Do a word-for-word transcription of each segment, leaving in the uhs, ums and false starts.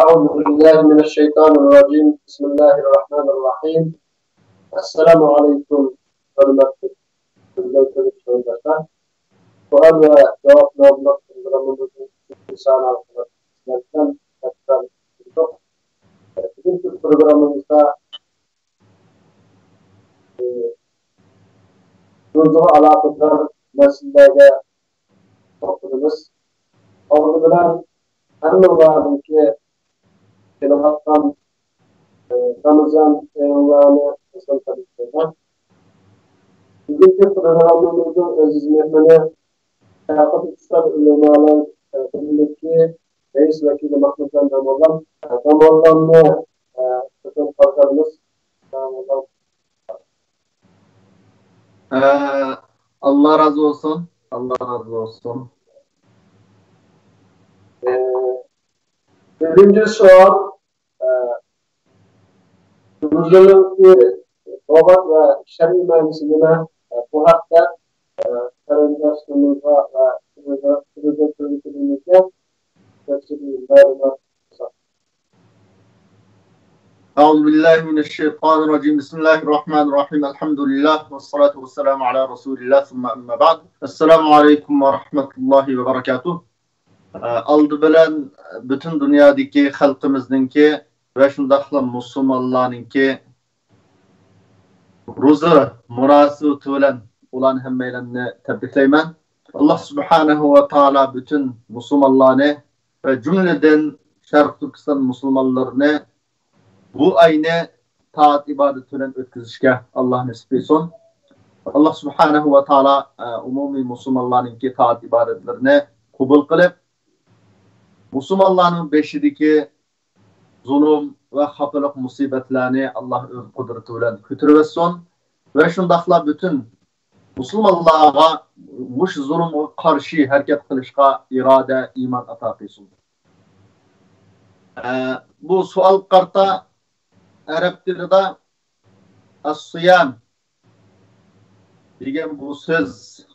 أعوذ بالله من الشيطان الرجيم. بسم الله الرحمن الرحيم. السلام عليكم، ھۆرمەتلىك قېرىنداشلار. سوئال ۋە جاۋاب ناملىق پروگراممىمىزنىڭ ئىككىنچى سانى ئارقىلىق سىلەر بىلەن تەكرار قىلدۇق. بۈگۈنكى پروگراممىمىزدا روزىغا ئالاقىدار مەسىلىلەرگە توختىلىمىز. ئالدى بىلەن ھەممىڭلارنىڭكى كېلىۋاتقان، ئى، رامىزان ئېيىڭلارنى ھۆسن تەبرىكلەيمەن. بۈگۈنكى پروگراممىمىزنىڭ ئەزىز مېھمىنى شەرقىي تۈركىستان ئۆلىمالار بىرلىكى رەئىس ۋەكىلى مەھمۇتجان داموللام. داموللامنى، ئە، قارشى ئالىمىز. داموللام. ئە، ئاللا رازى بولسۇن. ئاللا رازى بولسۇن. ئە، بۈگۈنكى سوئال، ئە، روزىنىڭكى لۇغەت ۋە شەرئىي مەنىسى نېمە؟ ئە، بۇ ھەقتە، ئە، قېرىنداشلىرىمىزغا ۋە تېلېۋىزور كۆرگۈچىلىرىمىزگە تەپسىلىي مەلۇمات بەرسەك. أعوذ بالله من الشيطان الرجيم. بسم الله الرحمن الرحيم. الحمد لله والصلاة والسلام على رسول الله ثم أما بعد. السلام عليكم ورحمة الله وبركاته. ئالدى بىلەن پۈتۈن دۇنيادىكى خەلقىمىزنىڭكى ۋە شۇنداقلا مۇسۇلمانلارنىڭكى روزا مۇناسىۋىتى بىلەن ئۇلارنى ھەممەيلەننى تەبرىكلەيمەن. ئاللا سۇبھانەھۇ ۋە تائالا پۈتۈن مۇسۇلمانلارنى ۋە جۈملىدىن شەرقىي تۈركىستان مۇسۇلمانلىرىنى بۇ ئاينى تائەت ئىبادەت بىلەن ئۆتكۈزۈشكە ئاللا نېسىپ قىلسۇن. ئاللا سۇبھانەھۇ ۋە تائالا، ئە، ئومۇمىي مۇسۇلمانلارنىڭكى تائەت ئىبادەتلىرىنى قوبۇل قىلىپ، مۇسۇلمانلارنىڭ بېشىدىكى زۇلۇم ۋە خاپىلىق مۇسىبەتلەرنى ئاللا ئۆز قۇدرىتى بىلەن كۆتۈرۈۋەتسۇن ۋە شۇنداقلا پۈتۈن مۇسۇلمانلارغا مۇشۇ زۇلۇمغا قارشى ھەرىكەت قىلىشقا ئىرادە، ئىمان ئاتا قىلسۇن. ئە، بۇ سوئالغا قارىتا ئەرەب تىلىدا ئەس-سىيام دېگەن بۇ سۆز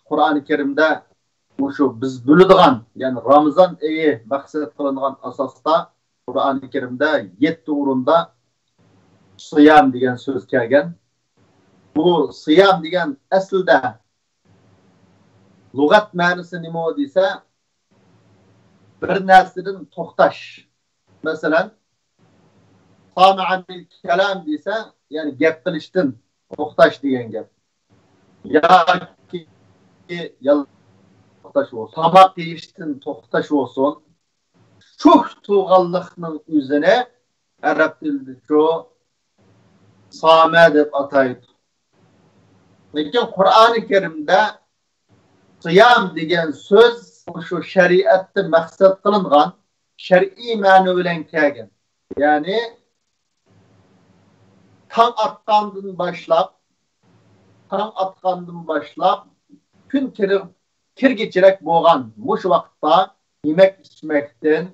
قۇرئانى كەرىمدە مۇشۇ بىز بىلىدىغان، يەنى رامىزان ئېيى مەقسەت قىلىنغان ئاساستا قۇرئانى كەرىمدە يەتتە ئورۇندا سىيام دېگەن سۆز كەلگەن. بۇ سىيام دېگەن ئەسلىدە لۇغەت مەنىسى نېمە دېسە، بىر نەرسىدىن توختاش. مەسىلەن، سامە ئەنىل كەلام دېسە، يەنى گەپ قىلىشتىن توختاش دېگەن گەپ. ياكى يال-، توختاش بولسۇن، تاماق يېيىشتىن توختاش بولسۇن. شۇ تۇرغانلىقنىڭ ئۆزىنى ئەرەب تىلىدىچۇ سامە دەپ ئاتايدۇ. لېكىن قۇرئانى كەرىمدە سىيام دېگەن سۆز شۇ شەرىئەتتە مەقسەت قىلىنغان شەرئىي مەنە بىلەن كەلگەن. يەنى تاڭ ئاتقاندىن باشلاپ، تاڭ ئاتقاندىن باشلاپ كۈن كىرىپ كىرگۈچىلىك بولغان مۇشۇ ۋاقىتتا يېمەك ئىچمەكتىن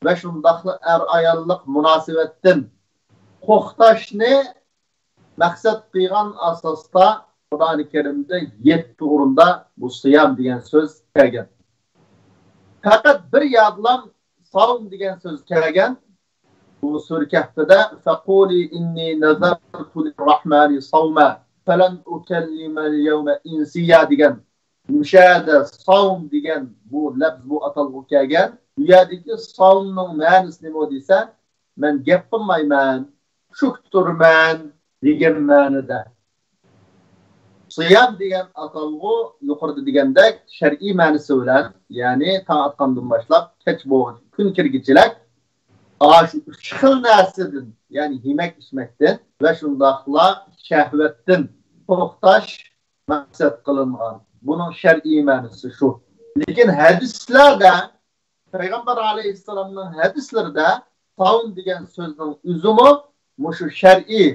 ۋە شۇنداقلا ئەر-ئاياللىق مۇناسىۋەتتىن توختاشنى مەقسەت قىلغان ئاساستا قۇرئانى كەرىمدە يەتتە ئورۇندا بۇ سىيام دېگەن سۆز كەلگەن. پەقەت بىر يەردىلا ساۋم دېگەن سۆز كەلگەن. بۇ سۈرە كەھپىدە، فقولي إني نذرت للرحمن صوما فلن أكلم اليوم إنسيا دېگەن مۇشۇ يەردە ساۋم دېگەن بۇ لەپز، بۇ ئاتالغۇ كەلگەن. بۇ يەردىكى ساۋمنىڭ مەنىسى نېمە دېسە، مەن گەپ قىلمايمەن، شۈك تۇرىمەن دېگەن مەنىدە. سىيام دېگەن ئاتالغۇ يۇقىرىدا دېگەندەك شەرئىي مەنىسى بىلەن، يەنى تاڭ ئاتقاندىن باشلاپ كەچ بولغۇچە كۈن كىرگۈچىلىك ئاشۇ ئۈچ خىل نەرسىدىن، يەنى يېمەك ئىچمەكتىن ۋە شۇنداقلا شەھۋەتتىن توختاش مەقسەت قىلىنغان. بۇنىڭ شەرئىي مەنىسى شۇ. لېكىن ھەدىسلەردە، پەيغەمبەر ئەلەيھىسسالامنىڭ ھەدىسلىرىدە ساۋم دېگەن سۆزنىڭ ئۆزىمۇ مۇشۇ شەرئىي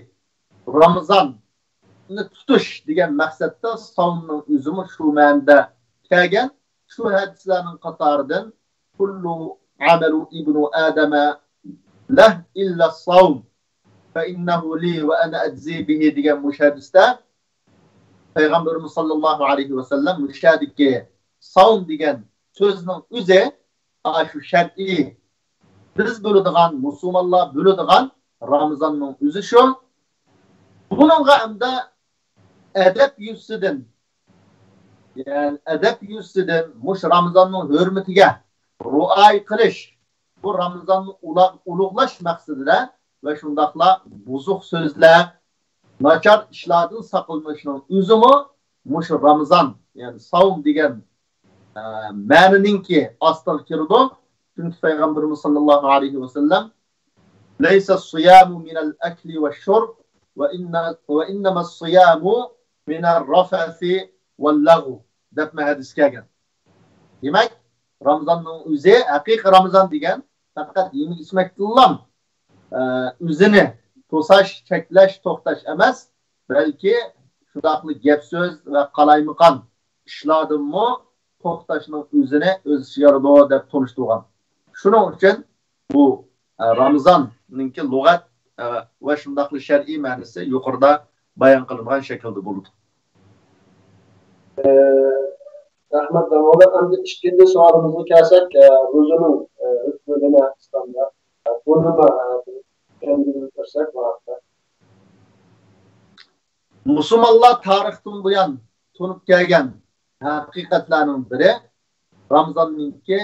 رامىزاننى تۇتۇش دېگەن مەقسەتتە ساۋمنىڭ ئۆزىمۇ شۇ مەنىدە كەلگەن. شۇ ھەدىسلەرنىڭ قاتارىدىن كل عمل ابن آدم له إلا الصوم فإنه لي وأنا أجزي به دېگەن مۇشۇ ھەدىستە پەيغەمبىرىمىز ساللاللاھۇ ئەلەيھى ۋەسەللەم مۇشۇ يەردىكى ساۋم دېگەن سۆزنىڭ ئۆزى ئاشۇ شەرئىي بىز بىلىدىغان، مۇسۇلمانلار بىلىدىغان رامىزاننىڭ ئۆزى شۇ. بۇنىڭغا ئەمدى ئەدەپ يۈزىسىدىن، يەنى ئەدەپ يۈزىسىدىن مۇشۇ رامىزاننىڭ ھۆرمىتىگە رىئايە قىلىش، بۇ رامىزاننى ئۇلا-، ئۇلۇغلاش مەقسىتىدە ۋە شۇنداقلا بۇزۇق سۆزلەر، ناچار ئىشلاردىن ساقلىنىشنىڭ ئۆزىمۇ مۇشۇ رامىزان، يەنى ساۋم دېگەن، ئە، مەنىنىڭكى ئاستىغا كىرىدۇ. چۈنكى پەيغەمبىرىمىز ساللاللاھۇ ئەلەيھى ۋەسەللەم، ليس الصيام من الأكل والشرب، وإن-، وإنما الصيام من الرفث واللغو، دەپمۇ ھەدىس كەلگەن. دېمەك، رامىزاننىڭ ئۆزى، ھەقىقىي رامىزان دېگەن پەقەت يېمەك ئىچمەكتىنلا، ئە، ئۆزىنى توساش، چەكلەش، توختاش ئەمەس، بەلكى شۇنداقلا گەپ سۆز ۋە قالايمىقان ئىشلاردىنمۇ توختاشنىڭ ئۆزىنى ئۆز ئىچىگە ئالىدۇ دەپ تونۇشتۇرغان. شۇنىڭ ئۈچۈن بۇ، ئە، رامىزاننىڭكى لۇغەت، ئە، ۋە شۇنداقلا شەرئىي مەنىسى يۇقىرىدا بايان قىلىنغان شەكىلدە بولىدۇ. ئە، رەھمەت، داۋۇت. ئەمدى ئىككىنچى سوئالىمىزغا كەلسەك، ئە، روزىنىڭ، ئە، ھۆكمى نېمە ئىسلامدا؟ ئە، بۇنىمۇ، ئە، چۈشەندۈرۈپ بەرسەك بۇ ھەقتە. مۇسۇلمانلار تارىختىن بۇيان تونۇپ كەلگەن ھەقىقەتلەرنىڭ بىرى رامىزاننىڭكى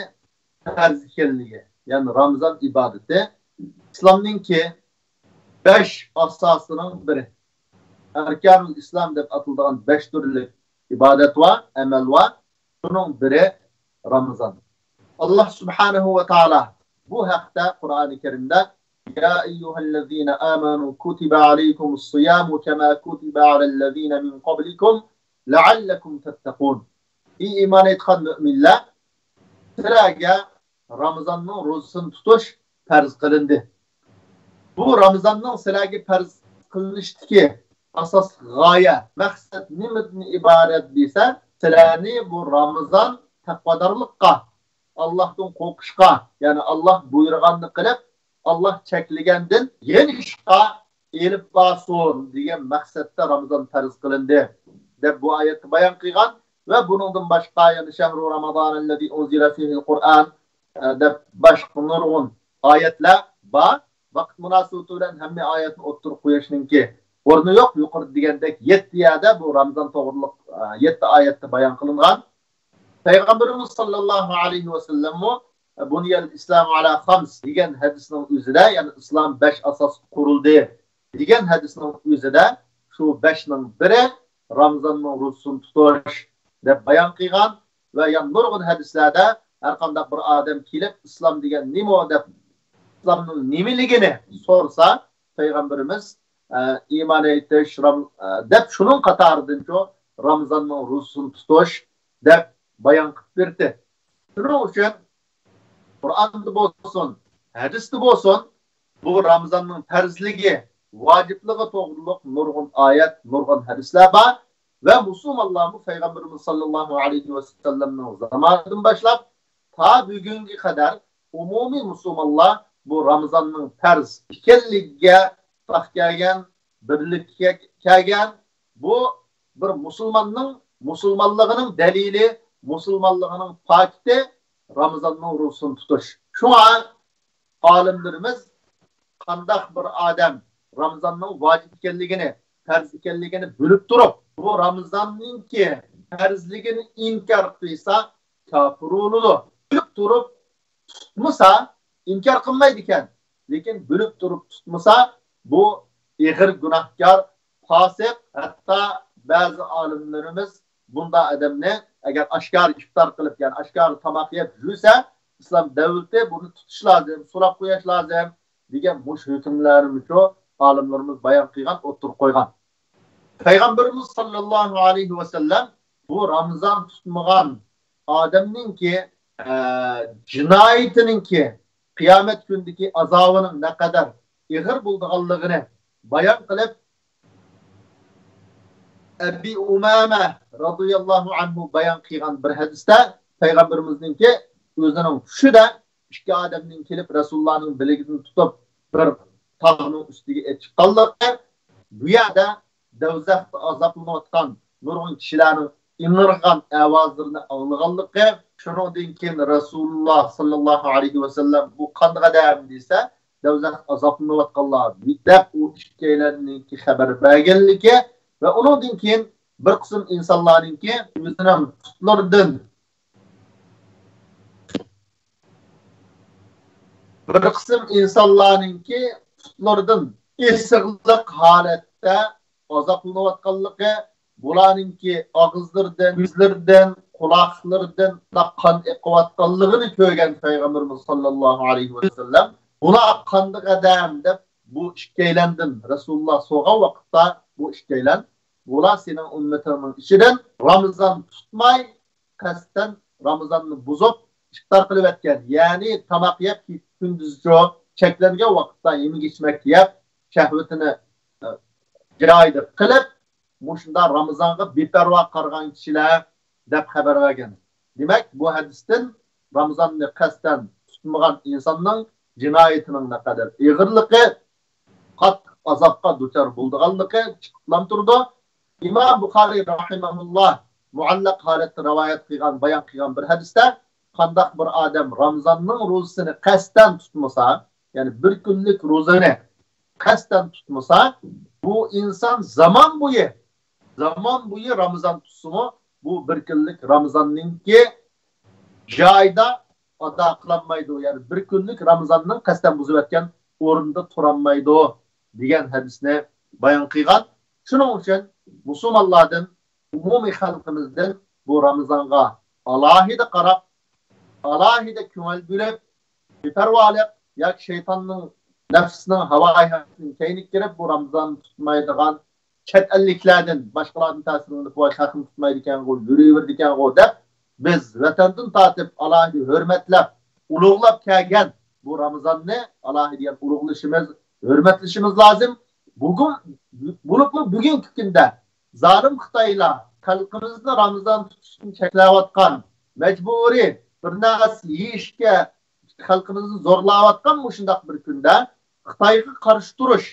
پەرز ئىكەنلىكى، يەنى رامىزان ئىبادىتى ئىسلامنىڭكى بەش ئاساسىنىڭ بىرى. ئەركانۇل ئىسلام دەپ ئاتىلىدىغان بەش تۈرلۈك ئىبادەت ۋە ئەمەل ۋە شۇنىڭ بىرى رامىزان. ئاللاھ سۇبھانەھۇ ۋە تائالا بۇ ھەقتە قۇرئانى كەرىمدە، يا أيها الذين آمنوا كتب عليكم الصيام كما كتب على الذين من قبلكم لعلكم تتقون. ئى ئىمان ئېيتقان مۆمىنلەر، سىلەرگە رامىزاننىڭ روزىسىنى تۇتۇش پەرز قىلىندى. بۇ رامىزاننىڭ سىلەرگە پەرز قىلىنىشتىكى ئاساسلىق غايە، مەقسەت نېمىدىن ئىبارەت دېسە، سىلەرنى بۇ رامىزان تەقۋادارلىققا، ئاللاھتىن قورقۇشقا، يەنى ئاللاھ بۇيرۇغاننى قىلىپ، ئاللاھ چەكلىگەندىن يېنىشقا ئېلىپ بارسۇن دېگەن مەقسەتتە رامىزان پەرز قىلىندى، دەپ بۇ ئايەتتە بايان قىلغان. ۋە بۇنىڭدىن باشقا يەنە شەھرۇ رامىزانەللەزى ئۇنزىلە فىھىل قۇرئان، ئە، دەپ باشقا نۇرغۇن ئايەتلەر بار. ۋاقىت مۇناسىۋىتى بىلەن ھەممە ئايەتنى ئوتتۇرىغا قويۇشنىڭكى ئورنى يوق. يۇقىرىدا دېگەندەك يەتتە يەردە بۇ رامىزان توغرىلىق، ئە، يەتتە ئايەتتە بايان قىلىنغان. پەيغەمبىرىمىز ساللاللاھۇ ئەلەيھى ۋەسەللەممۇ، بۇنىيەل ئىسلامۇ ئەلا خامس دېگەن ھەدىسنىڭ ئۆزىدە، يەنى ئىسلام بەش ئاساستا قۇرۇلدى دېگەن ھەدىسنىڭ ئۆزىدە شۇ بەشنىڭ بىرى رامىزاننىڭ روزىسىنى تۇتۇش دەپ بايان قىلغان. ۋە يەنە نۇرغۇن ھەدىسلەردە ھەرقانداق بىر ئادەم كېلىپ، ئىسلام دېگەن نېمە دەپ، ئىسلامنىڭ نېمىلىكىنى سورىسا، پەيغەمبىرىمىز، ئە، ئىمان ئېيتىش، رام-، ئە، دەپ شۇنىڭ قاتارىدىنچۇ رامىزاننىڭ روزىسىنى تۇتۇش دەپ بايان قىلىپ بېرىدۇ. شۇنىڭ ئۈچۈن قۇرئاندا بولسۇن، ھەدىستە بولسۇن، بۇ رامىزاننىڭ پەرزلىكى، ۋاجىپلىقى توغرۇلۇق نۇرغۇن ئايەت، نۇرغۇن ھەدىسلەر بار. ۋە مۇسۇلمانلارمۇ پەيغەمبىرىمىز ساللاللاھۇ ئەلەيھى ۋەسەللەمنىڭ زامانىدىن باشلاپ تا بۈگۈنگە قەدەر ئومۇمىي مۇسۇلمانلار بۇ رامىزاننىڭ پەرز ئىكەنلىكىگە ئىتتىپاق كەلگەن، بىرلىككە كەلگەن. بۇ بىر مۇسۇلماننىڭ مۇسۇلمانلىقىنىڭ دەلىلى، مۇسۇلمانلىقىنىڭ پاكىتى رامىزاننىڭ روزىسىنى تۇتۇش. شۇڭا ئالىملىرىمىز قانداق بىر ئادەم رامىزاننىڭ ۋاجىپ ئىكەنلىكىنى، پەرز ئىكەنلىكىنى بىلىپ تۇرۇپ، بۇ رامىزاننىڭكى پەرزلىكىنى ئىنكار قىلسا، كاپىر بولىدۇ. بىلىپ تۇرۇپ تۇتمىسا، ئىنكار قىلمايدىكەن. لېكىن بىلىپ تۇرۇپ تۇتمىسا، بۇ ئېغىر گۇناھكار، پاسىق. ھەتتا بەزى ئالىملىرىمىز بۇنداق ئادەمنى ئەگەر ئاشكارا ئىپتار قىلىپ، يەنى ئاشكارا تاماق يەپ يۈرسە، ئىسلام دەۋلىتى بۇنى تۇتۇش لازىم، سولاپ قويۇش لازىم دېگەن مۇشۇ ھۆكۈملەرنىمۇ ئالىملىرىمىز بايان قىلغان، ئوتتۇرىغا قويغان. پەيغەمبىرىمىز ساللاللاھۇ ئەلەيھى ۋەسەللەم بۇ رامىزان تۇتمىغان ئادەمنىڭكى، ئە، جىنايىتىنىڭكى قىيامەت كۈنىدىكى ئازابىنىڭ نەقەدەر ئېغىر بولىدىغانلىقىنى بايان قىلىپ، ئەبى ئۇمامە رەزىياللاھۇ ئەنھۇ بايان قىلغان بىر ھەدىستە پەيغەمبىرىمىزنىڭكى ئۆزىنىڭ چۈشىدە ئىككى ئادەمنىڭ كېلىپ رەسۇلۇللانىڭ بىلىگىدىن تۇتۇپ بىر تاغنىڭ ئۈستىگە ئېلىپ چىققانلىقى، بۇ يەردە دوزاختا ئازابلىنىۋاتقان نۇرغۇن كىشىلەرنىڭ ئىڭرىغان ئاۋازلىرىنى ئاڭلىغانلىقى، شۇنىڭدىن كېيىن رەسۇلۇللا ساللاللاھۇ ئەلەيھى ۋەسەللەم، بۇ قانداق ئادەم دېسە، دوزاختا ئازابلىنىۋاتقانلار دەپ ئۇ ئىككىيلەننىڭكى خەۋەر بەرگەنلىكى ۋە ئۇنىڭدىن كېيىن بىر قىسىم ئىنسانلارنىڭكى ئۆزىنىڭ پۇتلىرىدىن، بىر قىسىم ئىنسانلارنىڭكى پۇتلىرىدىن ئېسىقلىق ھالەتتە ئازابلىنىۋاتقانلىقى، بۇلارنىڭكى ئاغزىلىرىدىن، كۆزلىرىدىن، قۇلاقلىرىدىن قان ئېقىۋاتقانلىقىنى كۆرگەن پەيغەمبىرىمىز ساللاللاھۇ ئەلەيھى ۋەسەللەم، بۇلار قانداق ئادەم دەپ بۇ ئىككىيلەندىن رەسۇلۇللا سورىغان ۋاقىتتا، بۇ ئىككىيلەن، بۇلار سېنىڭ ئۈممىتىڭنىڭ ئىچىدىن رامىزان تۇتماي، قەستەن رامىزاننى بۇزۇپ، ئىپتار قىلىۋەتكەن، يەنى تاماق يەپ كۈندۈزچۇ چەكلەنگەن ۋاقىتتا يېمەك ئىچمەك يەپ، شەھۋىتىنى، ئە، جايىدا قىلىپ، مۇشۇنداق رامىزانغا بىپەرۋا قارىغان كىشىلەر دەپ خەۋەر بەرگەن. دېمەك، بۇ ھەدىستىن رامىزاننى قەستەن تۇتمىغان ئىنساننىڭ جىنايىتىنىڭ نەقەدەر ئېغىرلىقى، قاتتىق ئازابقا دۇچار بولىدىغانلىقى چىقىپلا تۇرىدۇ. ئىمام بۇخارىي رەھىمەھۇللا مۇئەللەق ھالەتتە رىۋايەت قىلغان، بايان قىلغان بىر ھەدىستە، قانداق بىر ئادەم رامىزاننىڭ روزىسىنى قەستەن تۇتمىسا، يەنى بىر كۈنلۈك روزىنى قەستەن تۇتمىسا، بۇ ئىنسان زامان بويى، زامان بويى رامىزان تۇتسىمۇ، بۇ بىر كۈنلۈك رامىزاننىڭكى جايىدا ئادا قىلالمايدۇ. يەنى بىر كۈنلۈك رامىزاننىڭ قەستەن بۇزۇۋەتكەن ئورنىدا تۇرالمايدۇ، دېگەن ھەدىسنى بايان قىلغان. شۇنىڭ ئۈچۈن مۇسۇلمانلاردىن، ئومۇمىي خەلقىمىزدىن بۇ رامىزانغا ئالاھىدە قاراپ، ئالاھىدە كۆڭۈل بۆلۈپ، بىپەرۋالىق ياكى شەيتاننىڭ، نەپسىنىڭ ھاۋايى ھەۋىسىنىڭ كەينىگە كىرىپ، بۇ رامىزاننى تۇتمايدىغان، چەت ئەللىكلەردىن، باشقىلاردىن تەسىرلىنىپ، ۋاي، خەقنى تۇتمايدىكەنغۇ، يۈرۈۋېرىدىكەنغۇ دەپ، بىز ۋەتەندىن تارتىپ ئالاھىدە ھۆرمەتلەپ، ئۇلۇغلاپ كەلگەن بۇ رامىزاننى ئالاھىدە يەنە ئۇلۇغلىشىمىز، ھۆرمەتلىشىمىز لازىم. بۈگۈن، بولۇپمۇ بۈگۈنكى كۈندە زالىم خىتايلار خەلقىمىزنى رامىزان تۇتۇشتىن چەكلەۋاتقان، مەجبۇرىي بىر نەرسە يېيىشكە خەلقىمىزنى زورلاۋاتقان مۇشۇنداق بىر كۈندە خىتايغا قارشى تۇرۇش،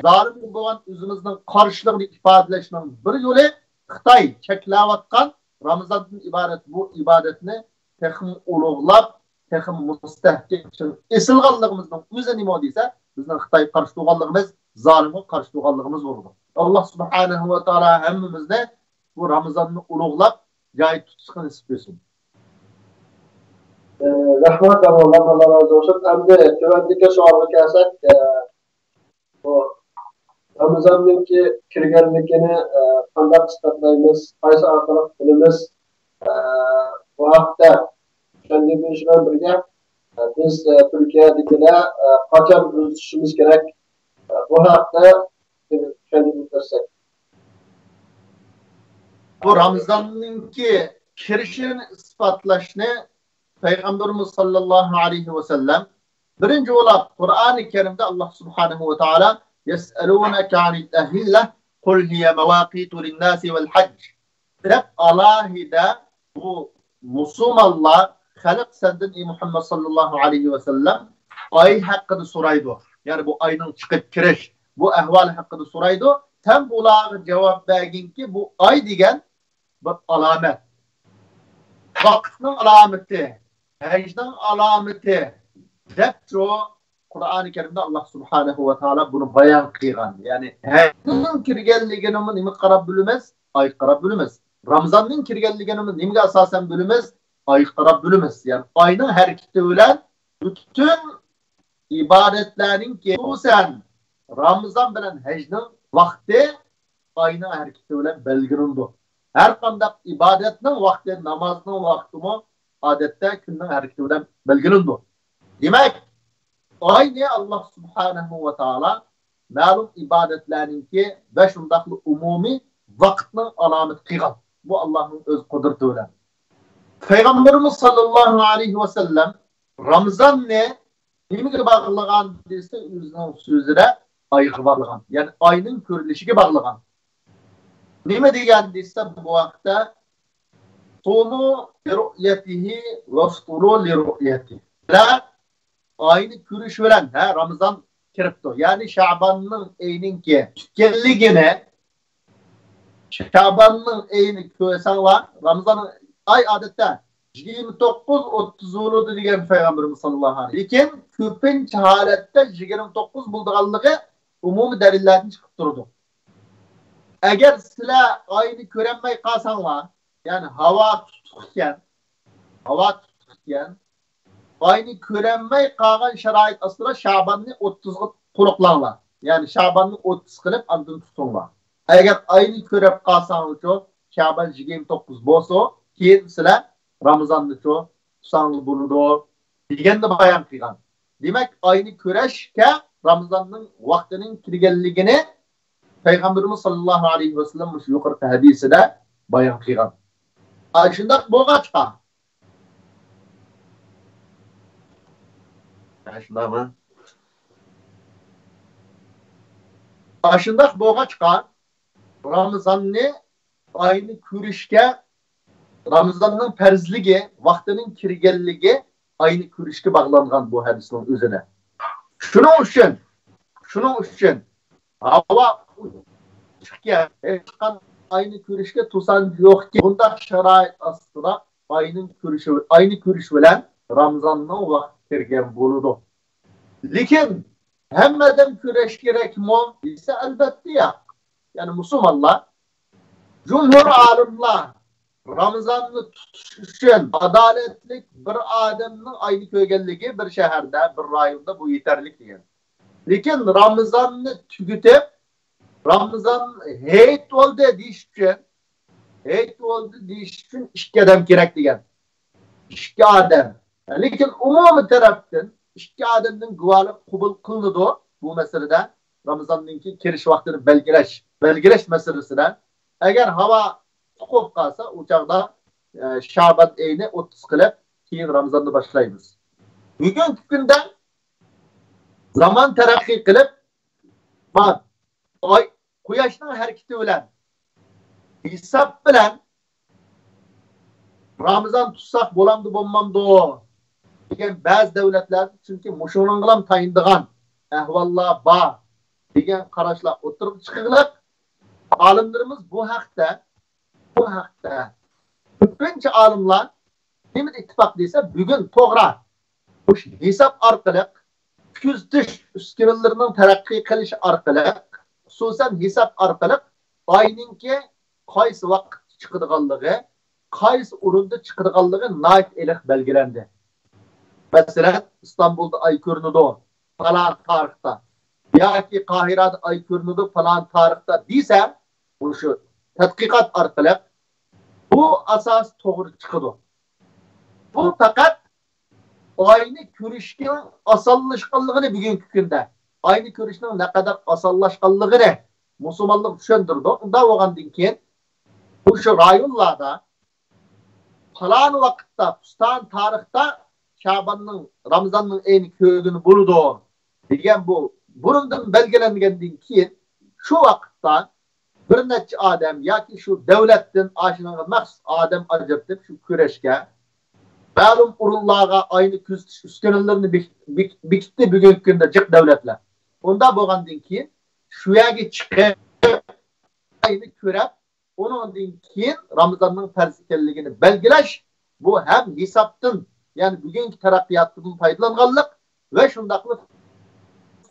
زالىمغا بولغان ئۆزىمىزنىڭ قارشىلىقىنى ئىپادىلەشنىڭ بىر يولى خىتاي چەكلەۋاتقان رامىزاندىن ئىبارەت بۇ ئىبادەتنى تېخىمۇ ئۇلۇغلاپ، تېخىمۇ مۇستەھكەم ئېسىلغانلىقىمىزنىڭ ئۆزى نېمە دېسە، بىزنىڭ خىتايغا قارشى تۇرغانلىقىمىز، زالىمغا قارشى تۇرغانلىقىمىز بولىدۇ. ئاللا سۇبھانەھۇ ۋە تائالا ھەممىمىزنى بۇ رامىزاننى ئۇلۇغلاپ، جايىدا تۇتۇشقا نېسىپ قىلسۇن. ئە، رەھمەت، ئاللا، ئاللا رازى بولسۇن. ئەمدى تۆۋەندىكى سوئالغا كەلسەك، ئە، بۇ رامىزاننىڭكى كىرگەنلىكىنى، ئە، قانداق ئىسپاتلايمىز؟ قايسى ئارقىلىق بىلىمىز؟ ئە، بۇ ھەقتە چۈشەندۈرۈش بىلەن بىرگە، ئە، بىز، ئە، تۈركىيەدىكىلەر، ئە، قاچان روزا تۇتۇشىمىز كېرەك؟ ئە، بۇ ھەقتە بىر چۈشەندۈرۈپ ئۆتسەك. بۇ رامىزاننىڭكى كىرىشىنى ئىسپاتلاشنى پەيغەمبىرىمىز ساللاللاھۇ ئەلەيھى ۋەسەللەم بىرىنچى بولاپ قۇرئانى كەرىمدە ئاللا سۇبھانەھۇ ۋە تائالا يەسئەلۇنەكە ئەنىل ئەھىللە قۇل ھىيە مەۋاقىتۇ لىنناسى ۋەل ھەج دەپ ئالاھىدە بۇ مۇسۇلمانلار خەلق سەندىن، ئەي مۇھەممەد ساللاللاھۇ ئەلەيھى ۋەسەللەم، ئاي ھەققىدە سورايدۇ. يەنى بۇ ئاينىڭ چىقىپ كىرىش، بۇ ئەھۋالى ھەققىدە سورايدۇ. سەن بۇلارغا جاۋاب بەرگىنكى، بۇ ئاي دېگەن بىر ئالامەت. ۋاقىتنىڭ ئالامىتى، ھەجنىڭ ئالامىتى دەپچۇ قۇرئانى كەرىمدە ئاللا سۇبھانەھۇ ۋە تائالا بۇنى بايان قىلغان. يەنى ھەجنىڭ كىرگەنلىكىنىمۇ نېمىگە قاراپ بىلىمىز؟ ئايغا قاراپ بىلىمىز. رامىزاننىڭ كىرگەنلىكىنىمۇ نېمىگە ئاساسەن بىلىمىز؟ ئايغا قاراپ بىلىمىز. يەنى ئاينىڭ ھەرىكىتى بىلەن پۈتۈن ئىبادەتلەرنىڭكى، خۇسۇسەن رامىزان بىلەن ھەجنىڭ ۋاقتى ئاينىڭ ھەرىكىتى بىلەن بەلگىلىنىدۇ. ھەر قانداق ئىبادەتنىڭ ۋاقتى، نامازنىڭ ۋاقتىمۇ ئادەتتە كۈننىڭ ھەرىكىتى بىلەن بەلگىلىنىدۇ. دېمەك، ئاينى ئاللا سۇبھانەھۇ ۋە تائالا مەلۇم ئىبادەتلەرنىڭكى ۋە شۇنداقلا ئومۇمىي ۋاقىتنىڭ ئالامىتى قىلغان. بۇ ئاللانىڭ ئۆز قۇدرىتى بىلەن. پەيغەمبىرىمىز ساللاللاھۇ ئەلەيھى ۋەسەللەم رامىزاننى نېمىگە باغلىغان دېسە، ئۆزىنىڭ سۆزىدە ئايغا باغلىغان. يەنى ئاينىڭ كۆرۈلۈشىگە باغلىغان. نېمە دېگەن دېسە، بۇ ھەقتە، سومۇ لىرۇئيەتىھى ۋەفطۇرۇ لىرۇئيەتىھى. ئاينى كۆرۈش بىلەن، ھە، رامىزان كىرىپتۇ. يەنى شەباننىڭ ئېيىنىڭكى پۈتكەنلىكىنى، شەباننىڭ ئېيىنى كۆرسەڭلار، رامىزان ئاي ئادەتتە يىگىرمە توققۇز، ئوتتۇز بولىدۇ دېگەن پەيغەمبىرىمىز ساللاللاھۇ ئەلەيھى ۋەسەللەم. لېكىن كۆپىنچە ھالەتتە يىگىرمە توققۇز بولىدىغانلىقى ئومۇمىي دەلىللەردىن چىقىپ تۇرىدۇ. ئەگەر سىلەر ئاينى كۆرەلمەي قالساڭلار، يەنى ھاۋا تۇتۇق ئىكەن، ھاۋا تۇتۇق ئىكەن، ئاينى كۆرەلمەي قالغان شارائىت ئاستىدا شاباننى ئوتتۇزغا قۇرۇقلاڭلار. يەنى شاباننى ئوتتۇز قىلىپ ئاندىن تۇتۇڭلار. ئەگەر ئاينى كۆرۈپ قالساڭلارچۇ، شابان يىگىرمە توققۇز بولسا، كېيىن سىلەر رامىزاننىچۇ تۇتساڭلار بولىدۇ، دېگەننى بايان قىلغان. دېمەك، ئاينى كۆرۈشكە رامىزاننىڭ ۋاقتىنىڭ كىرگەنلىكىنى پەيغەمبىرىمىز ساللاللاھۇ ئەلەيھى ۋەسەللەم مۇشۇ يۇقىرىقى ھەدىسىدە بايان قىلغان. ئاشۇنداق بولغاچقا، ئاشۇنداقمۇ؟ ئاشۇنداق بولغاچقا، رامىزاننى ئاينى كۆرۈشكە، رامىزاننىڭ پەرزلىكى، ۋاقتىنىڭ كىرگەنلىكى ئاينى كۆرۈشكە باغلانغان بۇ ھەدىسنىڭ ئۆزىنى. شۇنىڭ ئۈچۈن، شۇنىڭ ئۈچۈن ھاۋا ئوچۇقكەن، ھېچقان ئاينى كۆرۈشكە توسان يوقكەن، بۇنداق شارائىت ئاستىدا ئاينىڭ كۆرۈشى، ئاينى كۆرۈش بىلەن رامىزاننىڭ ۋاقتى كىرگەن بولىدۇ. لېكىن ھەممە ئادەم كۆرۈش كېرەكمۇ دېسە، ئەلۋەتتە ياق. يەنى مۇسۇلمانلار، جۇمھۇر ئالىملار رامىزاننى تۇتۇش ئۈچۈن ئادالەتلىك بىر ئادەمنىڭ ئاينى كۆرگەنلىكى بىر شەھەردە، بىر رايوندا بۇ يېتەرلىك دېگەن. لېكىن رامىزاننى تۈگىتىپ، رامىزان ھېيت بولدى دېيىش ئۈچۈن، ھېيت بولدى دېيىش ئۈچۈن ئىككى ئادەم كېرەك دېگەن. ئىككى ئادەم. لېكىن ئومۇمىي تەرەپتىن ئىككى ئادەمنىڭ گۇۋاھلىقى قوبۇل قىلىنىدۇ بۇ مەسىلىدە. رامىزاننىڭكى كىرىش ۋاقتىنى بەلگىلەش، بەلگىلەش مەسىلىسىدە. ئەگەر ھاۋا سوغۇپ قالسا، ئۇ چاغدا، ئە، شابان ئېيىنى ئوتتۇز قىلىپ، كېيىن رامىزاننى باشلايمىز. بۈگۈنكى كۈندە زامان تەرەققىي قىلىپ، بار. ئاي، قۇياشنىڭ ھەرىكىتى بىلەن، ھېساب بىلەن رامىزان تۇتساق بولامدۇ، بولمامدۇ دېگەن بەزى دۆلەتلەر، چۈنكى مۇشۇنىڭغىلا تايىنىدىغان ئەھۋاللار بار دېگەن قاراشلار ئوتتۇرىغا چىقىۋېلىپ، ئالىملىرىمىز بۇ ھەقتە، بۇ ھەقتە كۆپىنچە ئالىملار نېمىدە ئىتتىپاق دېسە، بۈگۈن توغرا مۇشۇ ھېساب ئارقىلىق، كۆزىتىش ئۈسكۈنىلىرىنىڭ تەرەققىي قىلىشى ئارقىلىق، خۇسۇسەن ھېساب ئارقىلىق ئاينىڭكى قايسى ۋاقىتتا چىقىدىغانلىقى، قايسى ئورۇندا چىقىدىغانلىقى ناھايىتى ئېنىق بەلگىلەندى. مەسىلەن، ئىستانبۇلدا ئاي كۆرۈنىدۇ، پالان تارىختا، ياكى قاھىرەدە ئاي كۆرۈنىدۇ، پالان تارىختا دېسە، مۇشۇ تەتقىقات ئارقىلىق بۇ ئاساس توغرا چىقىدۇ. بۇ پەقەت ئاينى كۆرۈشنىڭ ئاسانلاشقانلىقىنى، بۈگۈنكى كۈندە ئاينى كۆرۈشنىڭ نەقەدەر ئاسانلاشقانلىقىنى مۇسۇلمانلىق چۈشەندۈرىدۇ. ئۇنداق بولغاندىن كېيىن، مۇشۇ رايونلاردا پالان ۋاقىتتا، پۇستان تارىختا شاباننىڭ، رامىزاننىڭ ئېيىنى كۆرگىلى بولىدۇ دېگەن بۇ بۇرۇندىن بەلگىلەنگەندىن كېيىن، شۇ ۋاقىتتا بىر نەچچە ئادەم ياكى شۇ دۆلەتتىن ئاشۇنىڭغا مەخسۇس ئادەم ئاجرىتىپ، شۇ كۆرۈشكە مەلۇم ئورۇنلارغا ئاينى كۆزىتىش ئۈسكۈنىلىرىنى بېك-، بېك-، بېكىتتى بۈگۈنكى كۈندە جىق دۆلەتلەر. ئۇنداق بولغاندىن كېيىن، شۇ يەرگە چىقىپ، ئاينى كۆرۈپ، ئۇنىڭدىن كېيىن رامىزاننىڭ پەرز ئىكەنلىكىنى بەلگىلەش، بۇ ھەم ھېسابتىن، يەنى بۈگۈنكى تەرەققىياتتىن پايدىلانغانلىق ۋە شۇنداقلا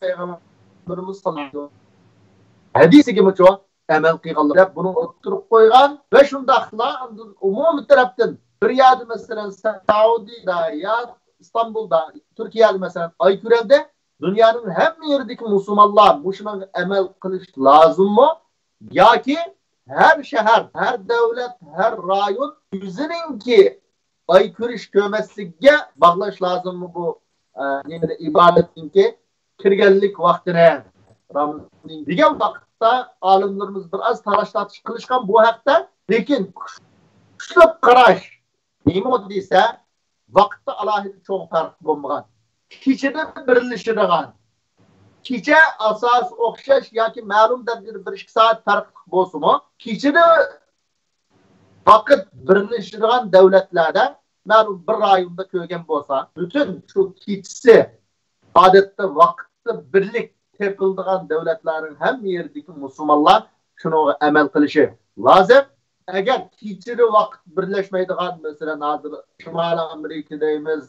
پەيغەمبىرىمىز ساللاللاھۇ ئەلەيھى ۋەسەللەم ھەدىسىگىمۇچۇ ئەمەل قىلغانلىق دەپ بۇنى ئوتتۇرىغا قويغان ۋە شۇنداقلا ئاندىن ئومۇمىي تەرەپتىن بىر يەردە، مەسىلەن، سەئۇدىدا يا ئىستانبۇلدا، تۈركىيەدە، مەسىلەن، ئاي كۆرۈلدى. دۇنيانىڭ ھەممە يېرىدىكى مۇسۇلمانلار مۇشۇنىڭغا ئەمەل قىلىش لازىممۇ؟ ياكى ھەر شەھەر، ھەر دۆلەت، ھەر رايون ئۆزىنىڭكى ئاي كۆرۈش كۆرمەسلىكىگە باغلاش لازىممۇ بۇ، ئە، نېمىنى، ئىبادەتنىڭكى كىرگەنلىك ۋاقتىنى؟ رامىزاننىڭ دېگەن ۋاقىتتا ئالىملىرىمىز بىر ئاز تالاش-تارتىش قىلىشقان بۇ ھەقتە. لېكىن كۈچلۈك قاراش نېمە دېسە، ۋاقىتتا ئالاھىدە چوڭ پەرق بولمىغان. كېچىدە بىرلىشىدىغان. كېچە ئاساسى ئوخشاش ياكى مەلۇم دەرىجىدە بىر ئىككى سائەت پەرقلىق بولسىمۇ، كېچىدە ۋاقىت بىرلىشىدىغان دۆلەتلەردە، مەلۇم بىر رايوندا كۆرگەن بولسا، پۈتۈن شۇ كېچىسى ئادەتتە ۋاقىتتا بىرلىك تېپىلىدىغان دۆلەتلەرنىڭ ھەممە يېرىدىكى مۇسۇلمانلار شۇنىڭغا ئەمەل قىلىشى لازىم. ئەگەر كېچىدە ۋاقىت بىرلەشمەيدىغان، مەسىلەن، ھازىر شىمالىي ئامېرىكا دەيمىز،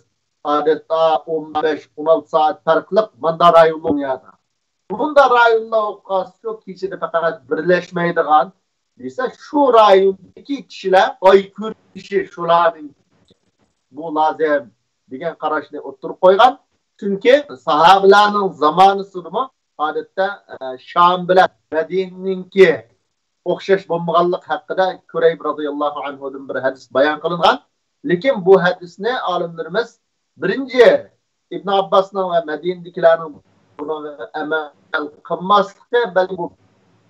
ئادەتتە ئون بەش، ئون ئالتە سائەت پەرقلىق ماندا رايونلار دۇنيادا. بۇندا رايونلار ئوقۇغاچقا شۇ كېچىدە پەقەت بىرلەشمەيدىغان دېسە، شۇ رايوندىكى كىشىلەر ئاي كۆرۈشى شۇلارنىڭ بۇ لازىم دېگەن قاراشنى ئوتتۇرىغا قويغان. چۈنكى ساھابىلەرنىڭ زامانىسىدىمۇ ئادەتتە، ئە، شام بىلەن مەدىنىنىڭكى ئوخشاش بولمىغانلىقى ھەققىدە كۇرەيب رازىياللاھۇ ئەنھۇدىن بىر ھەدىس بايان قىلىنغان. لېكىن بۇ ھەدىسنى ئالىملىرىمىز بىرىنچى ئىبن ئابباسنىڭ ۋە مەدىنىدىكىلەرنىڭ بۇنىڭغا ئەمەل قىلماسلىقى، بەلكى بۇ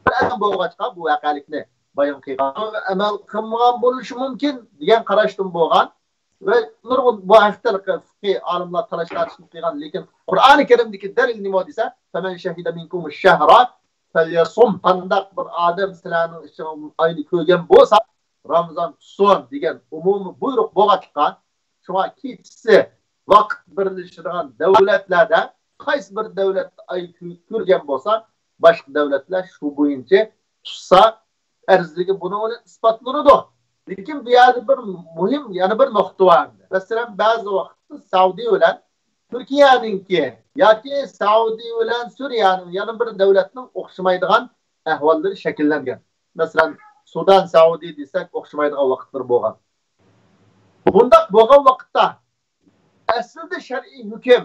بىر ئادەم بولغاچقا بۇ ۋەقەلىكنى بايان قىلغان. ئەمەل قىلمىغان بولۇشى مۇمكىن دېگەن قاراشتىن بولغان. ۋە نۇرغۇن بۇ ھەقتە فىقھىي ئالىملار تالاش تارتىشىپ قىلغان، لېكىن قۇرئانى كەرىمدىكى دەلىل نېمە دېسە، فَمَنْ شَهِدَ مِنْكُمُ الشَّهْرَ فَلْيَصُمْهُ. قانداق بىر ئادەم سىلەرنىڭ ئىچىڭىزدىن ئاينى كۆرگەن بولسا، رامىزان تۇتسۇن دېگەن ئومۇمىي بۇيرۇق بولغاچقا، شۇڭا كېچىسى ۋاقىت بىرلىشىدىغان دۆلەتلەردە، قايسى بىر دۆلەتتە ئاي كۆ-، كۆرگەن بولسا، باشقا دۆلەتلەر شۇ بويىچە تۇتسا، پەرزلىكى بۇنىڭ بىلەن ئىسپاتلىنىدۇ. لېكىن بۇ يەردە بىر مۇھىم، يەنە بىر نۇقتا بار. مەسىلەن، بەزى ۋاقىتتا سەئۇدى بىلەن تۈركىيەنىڭكى ياكى سەئۇدى بىلەن سۈرىيەنىڭ، يەنە بىر دۆلەتنىڭ ئوخشىمايدىغان ئەھۋاللىرى شەكىللەنگەن. مەسىلەن، سۇدان سەئۇدى دېسەك، ئوخشىمايدىغان ۋاقىتلىرى بولغان. بۇنداق بولغان ۋاقىتتا ئەسلىدە شەرئىي ھۆكۈم،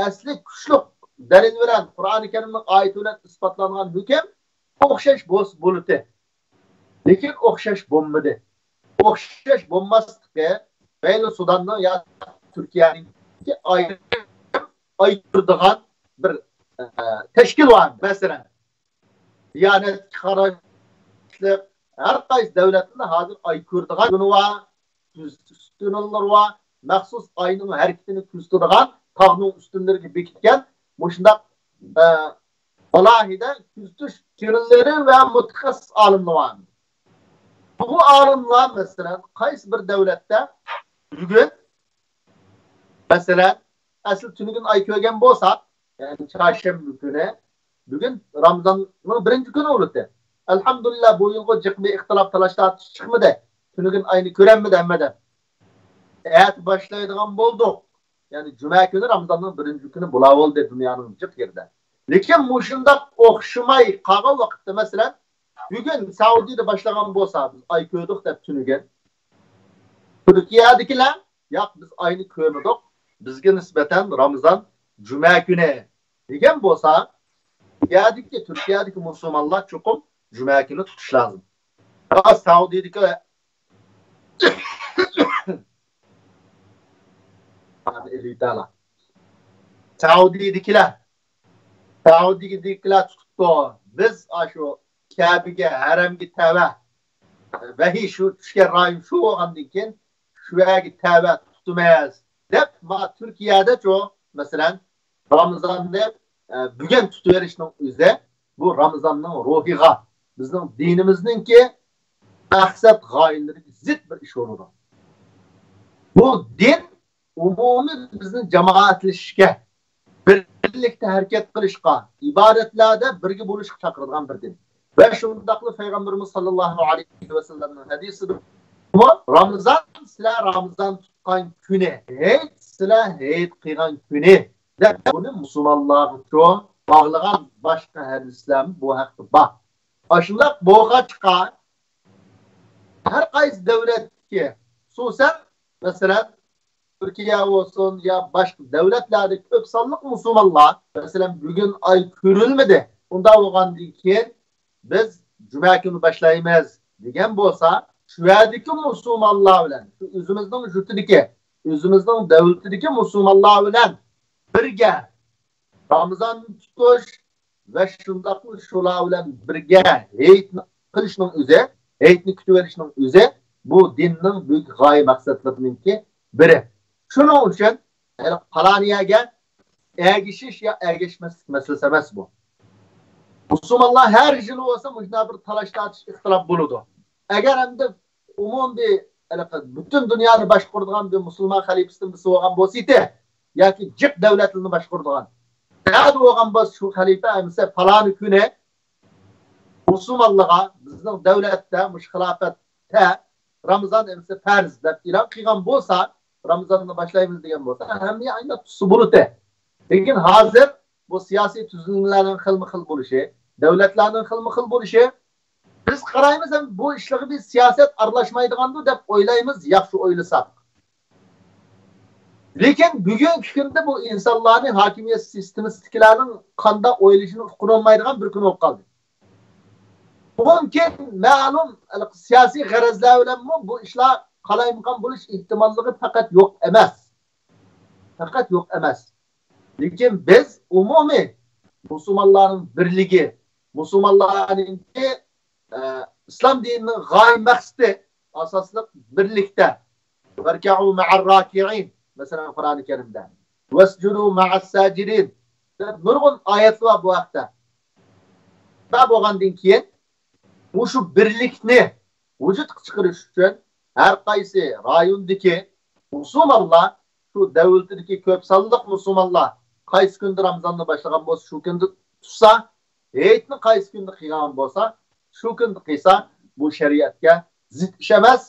ئەسلى كۈچلۈك دەلىل بىلەن قۇرئانى كەرىمنىڭ ئايىتى بىلەن ئىسپاتلانغان ھۆكۈم ئوخشاش بولسا بولىدۇ. لېكىن ئوخشاش بولمىدى. ئوخشاش بولماسلىقى مەيلى سۇداننىڭ يا تۈركىيەنىڭكى ئايرىم ئايرىدىغان بىر، ئە، تەشكىل بار. مەسىلەن، دىيانەتكە قاراشلىق ھەر قايسى دۆلەتنىڭ ھازىر ئاي كۆرىدىغان كۈنى بار، كۆزىتىش ئۈستۈنلىرى بار، مەخسۇس ئاينىڭ ھەرىكىتىنى كۆزىتىدىغان تاغنىڭ ئۈستۈنلىرىگە بېكىتكەن مۇشۇنداق، ئە، ئالاھىدە كۆزىتىش ئۈستۈنلىرى ۋە مۇتەخەسسىس ئالىملار بار. بۇ ئالىملار، مەسىلەن، قايسى بىر دۆلەتتە بۈگۈن، مەسىلەن، ئەسلى تۈنۈگۈن ئاي كۆرگەن بولساق، يەنى چارشەنبە كۈنى، بۈگۈن رامىزاننىڭ بىرىنچى كۈنى بولىدۇ. ئەلھەمدۇلىللا، بۇ يىلغۇ جىق بىر ئىختىلاپ، تالاش تارتىش چىقمىدى. تۈنۈگۈن ئاينى كۆرەلمىدى ھەممە ئادەم. ئەتە باشلايدىغان بولدۇق. يەنى جۈمە كۈنى رامىزاننىڭ بىرىنچى كۈنى بولاۋالدى دۇنيانىڭ جىق يېرىدە. لېكىن مۇشۇنداق ئوخشىماي قالغان ۋاقىتتا، مەسىلەن، بۈگۈن سەئۇدىدە باشلىغان بولسا، بىز ئاي كۆردۇق دەپ تۈنۈگۈن، تۈركىيەدىكىلەر، ياق، بىز ئاينى كۆرمىدۇق، بىزگە نىسبەتەن رامىزان جۈمە كۈنى دېگەن بولسا، تۈركىيەدىكى، تۈركىيەدىكى مۇسۇلمانلار چوقۇم جۈمە كۈنى تۇتۇش لازىم. يا سەئۇدىدىكى، سەئۇدىدىكىلەر، سەئۇدىدىكىلەر تۇتۇپتۇ. بىز ئاشۇ كەبىگە، ھەرەمگە تەۋە، ۋەھىي شۇ چۈشكەن رايون شۇ بولغاندىن كېيىن، شۇ يەرگە تەۋە تۇتىمىز دەپ، ما تۈركىيەدە شۇ، مەسىلەن، رامىزاننى، ئە، بۈگۈن تۇتۇۋېلىشنىڭ ئۆزى، بۇ رامىزاننىڭ روھىغا، بىزنىڭ دىنىمىزنىڭكى مەقسەت غايىلىرىگە زىت بىر ئىش بولىدۇ. بۇ دىن ئومۇمىي بىزنى جامائەتلىشىشكە، بىرلىكتە ھەرىكەت قىلىشقا، ئىبادەتلەردە بىرگە بولۇشقا چاقىرىدىغان بىر دىن. ۋە شۇنداقلا پەيغەمبىرىمىز ساللاللاھۇ ئەلەيھى ۋەسەللەمنىڭ ھەدىسىدىمۇ، رامىزان، سىلەر رامىزان تۇتقان كۈنى، ھېيت، سىلەر ھېيت قىلغان كۈنى، دەپ بۇنى مۇسۇلمانلارغىچۇ باغلىغان باشقا ھەدىسلەرمۇ بۇ ھەقتە بار. ئاشۇنداق بولغاچقا، ھەر قايسى دۆلەتتىكى، خۇسۇسەن، مەسىلەن، تۈركىيە بولسۇن يا باشقا دۆلەتلەردە كۆپ سانلىق مۇسۇلمانلار، مەسىلەن، بۈگۈن ئاي كۆرۈلمىدى، ئۇنداق بولغاندىن كېيىن بىز جۈمە كۈنى باشلايمىز دېگەن بولسا، شۇ يەردىكى مۇسۇلمانلار بىلەن، شۇ ئۆزىمىزنىڭ يۇرتىدىكى، ئۆزىمىزنىڭ دۆلىتىدىكى مۇسۇلمانلار بىلەن بىرگە رامىزان تۇتۇش ۋە شۇنداقلا شۇلار بىلەن بىرگە ھېيتنى قىلىشنىڭ ئۆزى، ھېيتنى كۈتۈۋېلىشنىڭ ئۆزى بۇ دىننىڭ بۈيۈك غايە مەقسەتلىرىنىڭكى بىرى. شۇنىڭ ئۈچۈن، يەنى، پالان يەرگە ئەگىشىش يا ئەگەشمەسلىك مەسىلىسى ئەمەس بۇ. مۇسۇلمانلار ھەر يىلى بولسا مۇشۇنداق بىر تالاش تارتىش، ئىختىلاپ بولىدۇ. ئەگەر ئەمدى ئومۇمىي، ھېلىقى پۈتۈن دۇنيانى باشقۇرىدىغان بىر مۇسۇلمان خەلىپىسىدىن بىرسى بولغان بولسا ئىدى، ياكى جىق دۆلەتلەرنى باشقۇرىدىغان، نەدە بولغان بولسا شۇ خەلىپە، ئەمىسە پالانى كۈنى مۇسۇلمانلارغا بىزنىڭ دۆلەتتە، مۇشۇ خىلاپەتتە رامىزان ئېيى پەرز دەپ ئېلان قىلغان بولسا، رامىزاننى باشلايمىز دېگەن بولسا، ھەممە ئاينى تۇتسا بولىدۇ. لېكىن ھازىر بۇ سىياسىي تۈزۈلمىلەرنىڭ خىلمۇ خىل بولۇشى، دۆلەتلەرنىڭ خىلمۇ خىل بولۇشى، بىز قارايمىز، ھەم بۇ ئىشلارغا بىز سىياسەت ئارىلاشمايدىغاندۇ دەپ ئويلايمىز، ياخشى ئويلىساق. لېكىن بۈگۈنكى كۈندە بۇ ئىنسانلارنى ھاكىمىيەت سىستېمىسىدىكىلەرنىڭ قانداق ئويلىشىنى ئۇقۇنالمايدىغان بىر كۈن بولۇپ قالدى. مۇمكىن، مەلۇم سىياسىي غەرەزلەر بىلەنمۇ بۇ ئىشلار قالايمىقان بولۇش ئېھتىماللىقى پەقەت يوق ئەمەس. پەقەت يوق ئەمەس. لېكىن بىز ئومۇمىي مۇسۇلمانلارنىڭ بىرلىكى، مۇسۇلمانلارنىڭكى، ئە، ئىسلام دىنىنىڭ غايە مەقسىتى ئاساسلىق بىرلىكتە. «ۋەركەئۇ مەئەر راكىئىن»، مەسىلەن، قۇرئانى كەرىمدە. «ۋەسجۇدۇ مەئەس ساجىدىن» دەپ نۇرغۇن ئايەتلەر بار بۇ ھەقتە. شۇنداق بولغاندىن كېيىن، مۇشۇ بىرلىكنى ۋۇجۇدقا چىقىرىش ئۈچۈن ھەر قايسى رايوندىكى مۇسۇلمانلار، شۇ دۆلىتىدىكى كۆپ سانلىق مۇسۇلمانلار قايسى كۈندە رامىزاننى باشلىغان بولسا، شۇ كۈندە تۇتسا، ھېيتنى قايسى كۈندە قىلغان بولسا، شۇ كۈندە قىلسا، بۇ شەرىئەتكە زىت ئىش ئەمەس.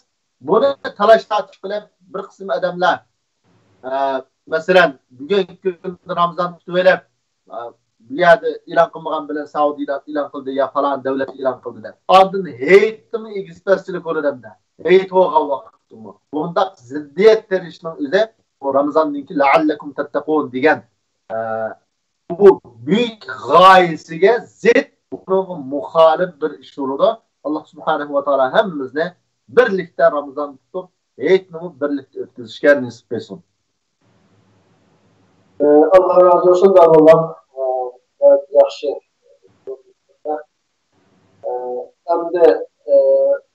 بۇنى تالاش-تارتىش قىلىپ، بىر قىسىم ئادەملەر، ئە، مەسىلەن، بۈگۈنكى كۈندە رامىزان تۇتۇۋېلىپ، ئە، بۇ يەردە ئېلان قىلمىغان بىلەن سەئۇدىيە ئېلان قىلدى يا پالان دۆلەت ئېلان قىلدى دەپ. ئاندىن ھېيتنىمۇ ئېگىز-پەسچىلىك بولىدۇ ئەمدى. ھېيت بولغان ۋاقىتتىمۇ. بۇنداق زىددىيەت تېرىشنىڭ ئۆزى بۇ رامىزاندىكى «لەئەللەكۇم تەتتەقۇن» دېگەن، ئە، بۇ بۈيۈك غايىسىگە زىت، بۇنىڭغا مۇخالىپ بىر ئىش بولىدۇ. ئاللا سۇبھانەھۇ ۋە تائالا ھەممىمىزنى بىرلىكتە رامىزان تۇتۇپ، ھېيتنىمۇ بىرلىكتە ئۆتكۈزۈشكە نېسىپ قىلسۇن. ئاللا رازى بولسۇن، داۋۇللا. ياخشى. ئەمدى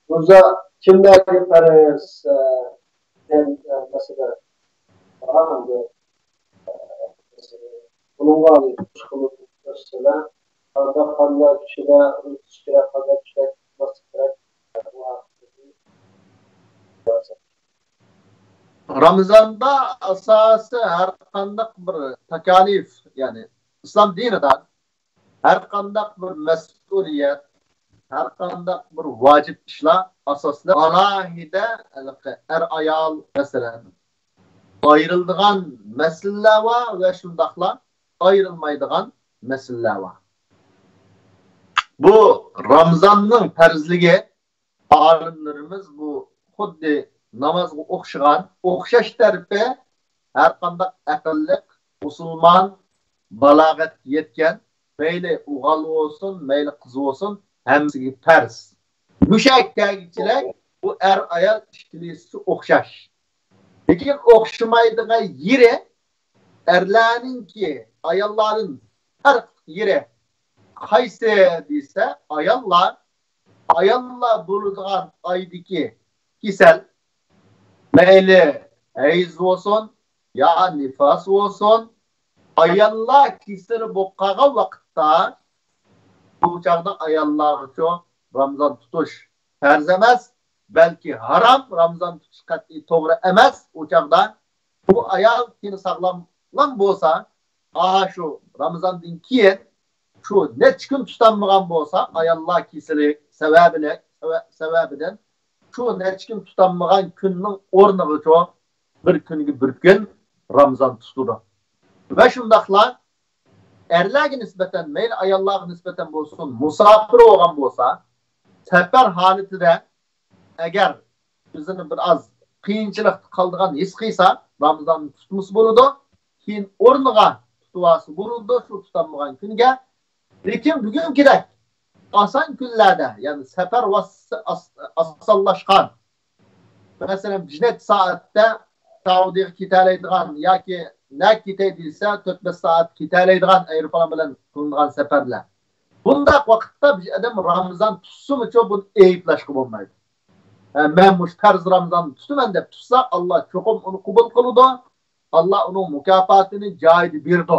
روزا كىملەرگە پەرز دېگەن مەسىلە بار ئەمدى. بۇنىڭغا قانداق، قانداق كىشىلەر روزا تۇتۇش كېرەك، قانداق كىشىلەر تۇتماسلىق كېرەك؟ رامىزاندا ئاساسىي ھەر قانداق بىر تاكالىف، يەنى ئىسلام دىنىدا ھەر قانداق بىر مەسئۇلىيەت، ھەر قانداق بىر ۋاجىپ ئىشلار ئاساسلىق ئالاھىدە ئەر-ئايال مەسىلە، ئايرىلىدىغان مەسىلىلەر بار ۋە شۇنداقلا ئايرىلمايدىغان مەسىلىلەر بار. بۇ رامىزاننىڭ پەرزلىكى، ئالىملىرىمىز بۇ خۇددى نامازغا ئوخشىغان، ئوخشاش تەرىپى ھەر قانداق ئەقىللىق مۇسۇلمان بالاغەتكە يەتكەن، مەيلى ئوغۇل بولسۇن، مەيلى قىز بولسۇن، ھەممىسىگە پەرز. مۇشەككەگىچىلەك بۇ ئەر-ئايال ئىككىلىسى ئوخشاش. لېكىن ئوخشىمايدىغان يېرى، ئەرلەرنىڭكى ئاياللاردىن پەرقلىق يېرى قايسى دېسە، ئاياللار، ئاياللار بولىدىغان ئايدىكى كېسەل، مەيلى ھەيز بولسۇن يا نىفاس بولسۇن، ئاياللار كېسىلى بولۇپ قالغان ۋاقىتتا، بۇ چاغدا ئاياللارغىچۇ رامىزان تۇتۇش پەرز ئەمەس، بەلكى ھارام، رامىزان تۇتۇش قەتئىي توغرا ئەمەس. ئۇ چاغدا بۇ ئايال تېنى ساغلام بولسا، ئاشۇ رامىزاندىن كېيىن شۇ نەچچە كۈن تۇتالمىغان بولسا، ئاياللار كېسىلى سەۋەبىلىك، سەۋە-، سەۋەبىدىن شۇ نەچچە كۈن تۇتالمىغان كۈننىڭ ئورنىغىچۇ بىر كۈنگە بىر كۈن رامىزان تۇتىدۇ. ۋە شۇنداقلا ئەرلەرگە نىسبەتەن، مەيلى ئاياللارغا نىسبەتەن بولسۇن، مۇساپىر بولغان بولسا، سەپەر ھالىتىدە ئەگەر ئۆزىنى بىر ئاز قىيىنچىلىقتا قالىدىغان ھېس قىلسا، رامىزاننى تۇتمىسا بولىدۇ. كېيىن ئورنىغا تۇتۇۋالسا بولىدۇ شۇ تۇتالمىغان كۈنگە. لېكىن بۈگۈنكىدەك ئاسان كۈنلەردە، يەنى سەپەر ۋاسىتىسى ئاس-، ئاسانلاشقان، مەسىلەن، بىر نەچچە سائەتتە سەئۇدىيەگە كېتەلەيدىغان ياكى نەگە كېتەي دېسە، تۆت بەش سائەت كېتەلەيدىغان ئايروپىلان بىلەن قىلىنىدىغان سەپەرلەر. بۇنداق ۋاقىتتا بىر ئادەم رامىزان تۇتسىمۇچۇ بۇنى ئەيىبلەشكە بولمايدۇ. ھە، مەن مۇشۇ پەرز رامىزاننى تۇتىمەن دەپ تۇتسا، ئاللا چوقۇم ئۇنى قوبۇل قىلىدۇ. ئاللا ئۇنىڭ مۇكاپاتىنى جايىدا بېرىدۇ.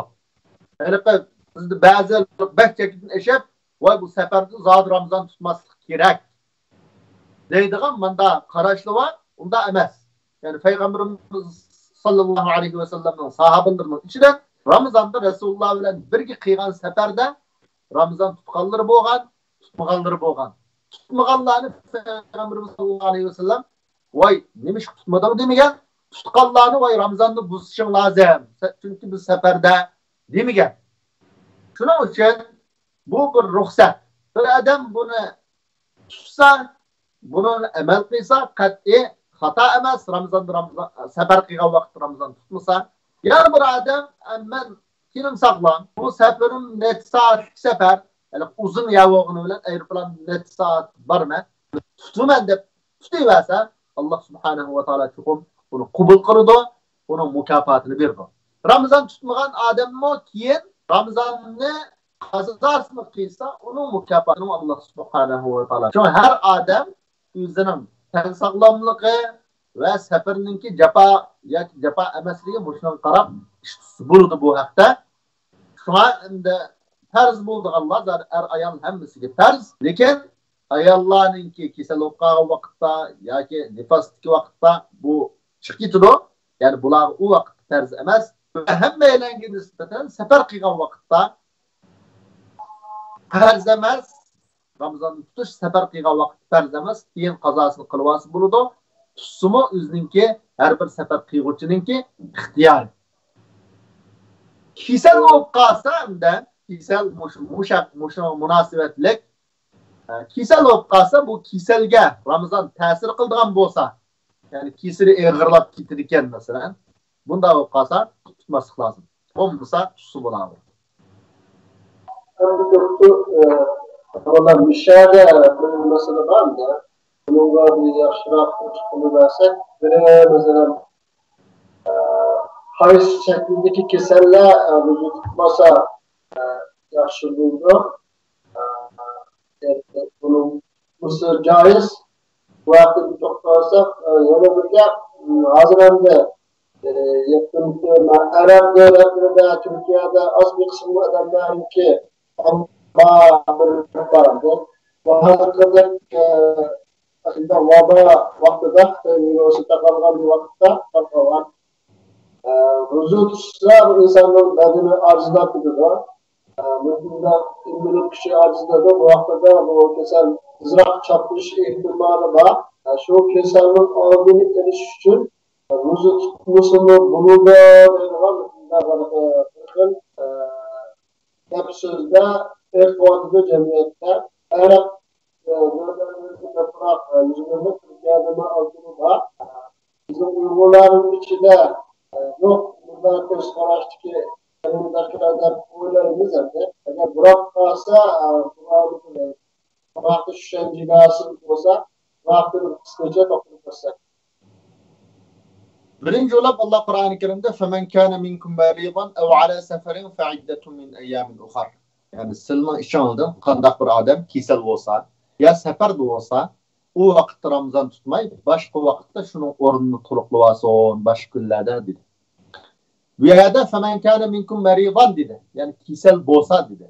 ھېلىقى بىزدە بەزى بەك چەكتىن ئېشىپ، ۋاي، بۇ سەپەردە زادى رامىزان تۇتماسلىق كېرەك دەيدىغان مۇنداق قاراشلار بار. ئۇنداق ئەمەس. يەنى پەيغەمبىرىمىز ساللاللاھۇ ئەلەيھى ۋەسەللەمنىڭ ساھابىلىرىنىڭ ئىچىدە رامىزاندا رەسۇلۇللا بىلەن بىرگە قىلغان سەپەردە رامىزان تۇتقانلىرى بولغان، تۇتمىغانلىرى بولغان. تۇتمىغانلارنى پەيغەمبىرىمىز ساللاللاھۇ ئەلەيھى ۋەسەللەم، ۋاي، نېمە ئىش تۇتمىدىڭ دېمىگەن. تۇتقانلارنى، ۋاي، رامىزاننى بۇزۇشۇڭ لازىم. سە-، چۈنكى بىز سەپەردە دېمىگەن. شۇنىڭ ئۈچۈن بۇ بىر رۇخسەت. بىر ئادەم بۇنى تۇتسا، بۇنى ئەمەل قىلسا، قەتئىي خاتا ئەمەس. رامىزاندا رامىزان، سەپەر قىلغان ۋاقىتتا رامىزان تۇتمىسا، يەنە بىر ئادەم، ئە، مەن تېنىم ساغلام، بۇ سەپىرىم نەچچە سائەتلىك سەپەر، ھېلىقى ئۇزۇن يەر بولغىنى بىلەن ئايروپىلان نەچچە سائەت بارىمەن، تۇتىمەن دەپ تۇتۇۋەرسە، ئاللا سۇبھانەھۇ ۋە تائالا چوقۇم بۇنى قوبۇل قىلىدۇ، بۇنىڭ مۇكاپاتىنى بېرىدۇ. رامىزان تۇتمىغان ئادەممۇ كېيىن رامىزاننى قازاسىنى قىلسا، ئۇنىڭ مۇكاپاتىنى ئاللا سۇبھانەھۇ ۋە تائالا. شۇڭا ھەر ئادەم ئۆزىنىڭ تەن ساغلاملىقى ۋە سەپىرىنىڭكى جاپا ياكى جاپا ئەمەسلىكىگە مۇشۇنىڭغا قاراپ ئىش تۇتسا بولىدۇ بۇ ھەقتە. شۇڭا ئەمدى پەرز بولىدىغانلار، زادى ئەر ئايال ھەممىسىگە پەرز. لېكىن ئاياللارنىڭكى كېسەل بولۇپ قالغان ۋاقىتتا ياكى نىفاستىكى ۋاقىتتا بۇ چىقىپ كېتىدۇ. يەنى بۇلارغا ئۇ ۋاقىتتا پەرز ئەمەس. ھەممەيلەنگە نىسبەتەن سەپەر قىلغان ۋاقىتتا پەرز ئەمەس. رامىزاننى تۇتۇش سەپەر قىلغان ۋاقىتتا پەرز ئەمەس، كېيىن قازاسىنى قىلىۋالسا بولىدۇ. تۇتسىمۇ ئۆزىنىڭكى، ھەر بىر سەپەر قىلغۇچىنىڭكى ئىختىيارى. كېسەل بولۇپ قالسا، ئەمدى كېسەل مۇشۇ، مۇشۇ، مۇشۇ مۇناسىۋەتلىك، ئە، كېسەل بولۇپ قالسا، بۇ كېسەلگە رامىزان تەسىر قىلىدىغان بولسا، يەنى كېسىلى ئېغىرلاپ كېتىدىكەن، مەسىلەن، بۇنداق بولۇپ قالسا، تۇتماسلىق لازىم. بولمىسا، تۇتسا بولىدۇ. ئەمدى دوختۇر، ئە، مۇشۇ يەردە بىر مەسىلە بار ئەمدى. بۇنىڭغا بىر ياخشىراق ئۇچۇقىنى بەرسەك، بىرى، مەسىلەن، ئە، قايسى شەكىلدىكى كېسەللەر، ئە، بىزنى تۇتمىسا، ئە، ياخشى بولىدۇ؟ ئە، ئە، بۇنىڭ بۇسى جايىز. بۇ ھەقتە بىر توختالساق، ئە، يەنە بىر گەپ، ھازىر ئەمدى، ئە، يېقىنقى ئەرەب دۆلەتلىرىدە، تۈركىيەدە ئاز بىر قىسىم ئادەملەرنىڭكى بار، بىر بار ئىدى. بۇ ھازىرقىدەك، ئە، شۇنداق ۋابا ۋاقتىدا، خىتاي ۋىرۇسى تارقالغان بۇ ۋاقىتتا، تارقالغان، ئە، روزا تۇتسا، بۇ ئىنساننىڭ بەدىنى ئاجىزلاپ كېتىدۇ. ئە، مۇشۇنداق ئىممۇنىتېت كۈچى ئاجىزلىنىدۇ. بۇ ۋاقىتتا بۇ كېسەل تېزراق چاپلىشىش ئېھتىمالى بار. ئە، شۇ كېسەلنىڭ ئالدىنى ئېلىش ئۈچۈن روزا تۇتمىسىمۇ بولىدۇ دەيدىغان مۇشۇنداق بىر، ئە، بىر خىل، ئە، گەپ سۆزلەر ئېقىۋاتىدۇ جەمئىيەتتە. ئەرەب، ئە، دۆلەتلىرىدىن كۆپرەك، ئە، يۈز مىليون تۈركىيەدىمۇ ئالتۇنى بار. بىزنىڭ ئۇيغۇرلارنىڭ ئىچىدە، ئە، يوق، بۇنداق كۆز قاراشتىكى قېرىنداشلار دەپ ئويلايمىز ئەمدى. ئەگەر بۇراپ قالسا، ئە، بۇلارنى بۇ ھەقتە چۈشەنچىگە ھاسىل بولسا، بۇ ھەقتە بىر قىسقىچە توختىلىپ ئۆتسەك. بىرىنچى بولۇپ، ئاللا قۇرئانى كەرىمدە، فَمَنْ كَانَ مِنْكُمْ مَرِيضًا أَوْ عَلَى سَفَرٍ فَعِدَّةٌ مِنْ أَيَّامٍ أُخَرَ. يەنى سىلىنىڭ ئىچىڭىزدىن قانداق بىر ئادەم كېسەل بولسا، يا سەپەردە بولسا، ئۇ ۋاقىتتا رامىزان تۇتماي، باشقا ۋاقىتتا شۇنىڭ ئورنىنى تولۇقلىۋالسۇن، باشقا كۈنلەردە، دېدى. بۇ يەردە فَمَنْ كَانَ مِنْكُمْ مَرِيضًا دېدى. يەنى كېسەل بولسا دېدى.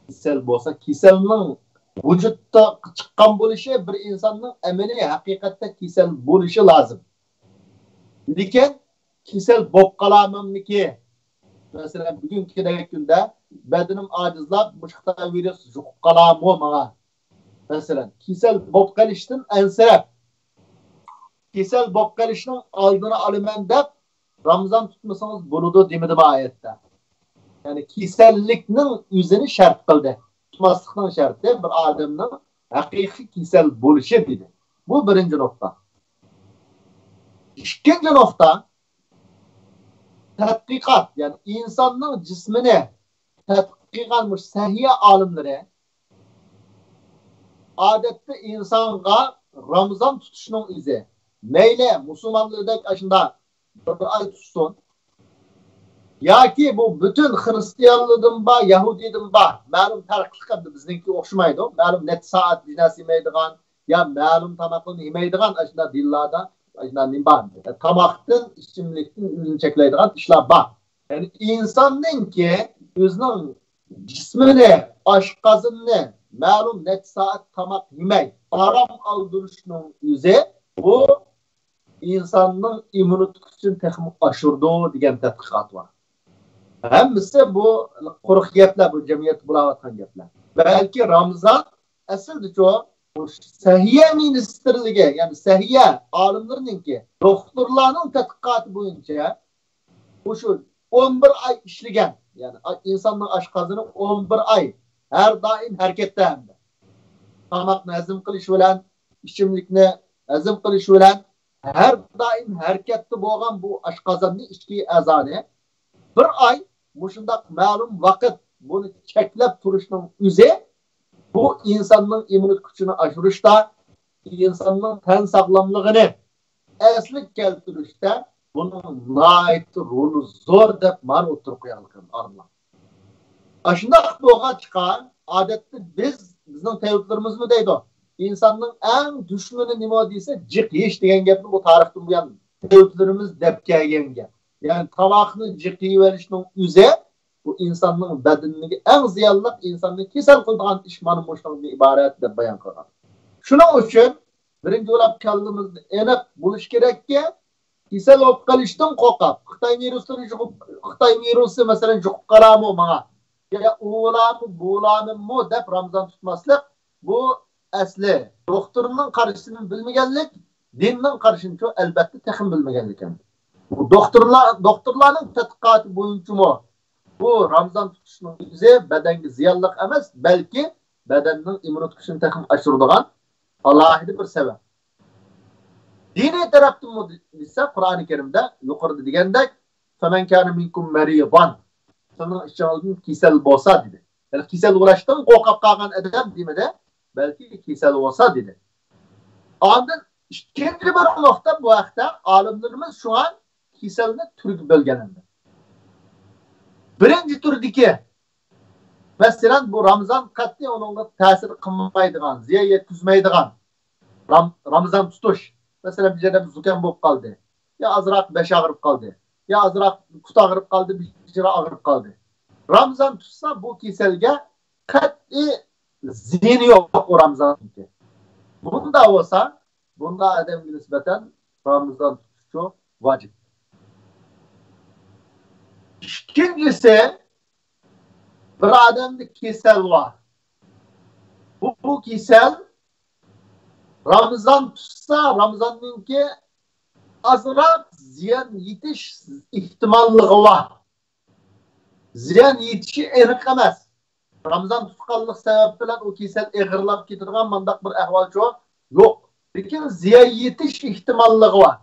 كېسەل بولسا، كېسەلنىڭ ۋۇجۇدتا چىققان بولۇشى بىر ئىنساننىڭ ئەمەلىي ھەقىقەتتە كېسەل بولۇشى لازىم. لېكىن كېسەل بولۇپ قالامەنمىكى؟ مەسىلەن، بۈگۈنكىدەك كۈندە بەدىنىم ئاجىزلاپ، مۇشۇ خىتاي ۋىرۇس يۇقۇپ قالامۇ ماڭا؟ مەسىلەن، كېسەل بولۇپ قېلىشتىن ئەنسىرەپ، كېسەل بولۇپ قېلىشنىڭ ئالدىنى ئالىمەن دەپ، رامىزان تۇتمىسىڭىز بولىدۇ دېمىدىمۇ ئايەتتە؟ يەنى كېسەللىكنىڭ ئۆزىنى شەرت قىلدى. تۇتماسلىقنىڭ شەرتى بىر ئادەمنىڭ ھەقىقىي كېسەل بولۇشى دېدى. بۇ بىرىنچى نۇقتا. ئىككىنچى نۇقتا، تەتقىقات، يەنى ئىنساننىڭ جىسمىنى تەتقىق قىلغان مۇشۇ سەھىيە ئالىملىرى ئادەتتە ئىنسانغا رامىزان تۇتۇشنىڭ ئۆزى، مەيلى مۇسۇلمانلاردەك ئاشۇنداق بىر ئاي تۇتسۇن، ياكى بۇ پۈتۈن خىرىستىيانلاردىن بار، يەھۇدىيدىن بار، مەلۇم پەرقلىق ئەمدى، بىزنىڭكى ئوخشىمايدۇ، مەلۇم نەچچە سائەت بىر نەرسە يېمەيدىغان، يا مەلۇم تاماقلارنى يېمەيدىغان، ئاشۇنداق دىنلاردا ئاشۇنداق نېمە بار. تاماقتىن، ئىچىملىكتىن ئۆزىنى چەكلەيدىغان ئىشلار بار. يەنى ئىنساننىڭكى ئۆزىنىڭ جىسمىنى، ئاشقازىنىنى مەلۇم نەچچە سائەت تاماق يېمەي ئارام ئالدۇرۇشنىڭ ئۆزى بۇ ئىنساننىڭ ئىممۇنىتېت كۈچىنى تېخىمۇ ئاشۇرىدۇ دېگەن تەتقىقات بار. ھەممىسى بۇ قۇرۇق گەپلەر، بۇ جەمئىيەتتە بولاۋاتقان گەپلەر. بەلكى رامىزان ئەسلىدىچۇ، سەھىيە مىنىستىرلىكى، يەنى سەھىيە ئالىملىرىنىڭكى، دوختۇرلارنىڭ تەتقىقاتى بويىچە، مۇشۇ ئون بىر ئاي ئىشلىگەن، يەنى ئىنساننىڭ ئاشقازىنى ئون بىر ئاي ھەر دائىم ھەرىكەتتە، ھەمدە تاماقنى ھەزىم قىلىش بىلەن ئىچىملىكنى ھەزىم قىلىش بىلەن ھەر دائىم ھەرىكەتتە بولغان بۇ ئاشقازاننى، ئىچكى ئەزانى بىر ئاي مۇشۇنداق مەلۇم ۋاقىت بۇنى چەكلەپ تۇرۇشنىڭ ئۆزى بۇ ئىنساننىڭ ئىممۇنىتېت كۈچىنى ئاشۇرۇشتا، ئىنساننىڭ تەن ساغلاملىقىنى ئەسلىگە كەلتۈرۈشتە بۇنىڭ ناھايىتى رولى زور دەپ مانا ئوتتۇرىغا قويغانلىقىنى ئالىملار. ئاشۇنداق بولغاچقا، ئادەتتە بىز، بىزنىڭ تەۋىتلىرىمىزمۇ دەيدۇ، ئىنساننىڭ ئەڭ دۈشمىنى نېمە دېسە، جىق يېيىش دېگەن گەپنى بۇ تارىختىن بۇيان تەۋىتلىرىمىز دەپ كەلگەن گەپ. يەنى تاماقنى جىق يېيىۋېلىشنىڭ ئۆزى بۇ ئىنساننىڭ بەدىنىگە ئەڭ زىيانلىق، ئىنساننى كېسەل قىلىدىغان ئىش مانا مۇشۇنىڭدىن ئىبارەت دەپ بايان قىلغان. شۇنىڭ ئۈچۈن بىرىنچى بولۇپ كاللىمىزدا ئېنىق بولۇش كېرەككى، كېسەل بولۇپ قېلىشتىن قورقۇپ، خىتاي ۋىرۇسلىرى يۇقۇپ، خىتاي ۋىرۇسى مەسىلەن يۇقۇپ قالامۇ ماڭا، يا ئۇلارمۇ بۇلارمۇ دەپ رامىزان تۇتماسلىق، بۇ ئەسلى دوختۇرنىڭ قارىشىنى بىلمىگەنلىك، دىننىڭ قارىشىنىچۇ ئەلبەتتە تېخىمۇ بىلمىگەنلىك. بۇ دوختۇرلار، دوختۇرلارنىڭ تەتقىقاتى بويىچىمۇ بۇ رامىزان تۇتۇشنىڭ ئۆزى بەدەنگە زىيانلىق ئەمەس، بەلكى بەدەننىڭ ئىممۇنىتېت كۈچىنى تېخىمۇ ئاشۇرىدىغان ئالاھىدە بىر سەۋەب. دىنىي تەرەپتىنمۇ دېسە، قۇرئانى كەرىمدە يۇقىرىدا دېگەندەك، فَمَنْ كَانَ مِنْكُمْ مَرِيضًا، سىلىنىڭ ئىچىڭىزدىن كېسەل بولسا دېدى. يەنى كېسەل بولۇشتىن قورقۇپ قالغان ئادەم دېمىدى، بەلكى كېسەل بولسا دېدى. ئاندىن ئىككىنچى بىر نۇقتا، بۇ ھەقتە ئالىملىرىمىز شۇڭا كېسەلنى تۈرگە بۆلگەن ئەمدى. بىرىنچى تۈردىكى، مەسىلەن، بۇ رامىزان قەتئىي ئۇنىڭغا تەسىر قىلمايدىغان، زىيان يەتكۈزمەيدىغان رام-، رامىزان تۇتۇش. مەسىلەن، بىر ئادەم زۇكام بولۇپ قالدى، يا ئازراق بېشى ئاغرىپ قالدى، يا ئازراق پۇتى ئاغرىپ قالدى، بېشى ئاغرىپ قالدى. رامىزان تۇتسا، بۇ كېسەلگە قەتئىي زىيىنى يوق ئۇ رامىزاننىڭكى. بۇنداق بولسا، بۇنداق ئادەمگە نىسبەتەن رامىزان تۇتۇشچۇ ۋاجىپ. ئىككىنچىسى، بىر ئادەمدە كېسەل بار. بۇ، بۇ كېسەل رامىزان تۇتسا، رامىزاننىڭكى ئازراق زىيان يېتىش ئېھتىماللىقى بار. زىيان يېتىشى ئېنىق ئەمەس. رامىزان تۇتقانلىق سەۋەب بىلەن ئۇ كېسەل ئېغىرلاپ كېتىدىغان مانداق بىر ئەھۋالچۇ يوق. لېكىن زىيان يېتىش ئېھتىماللىقى بار.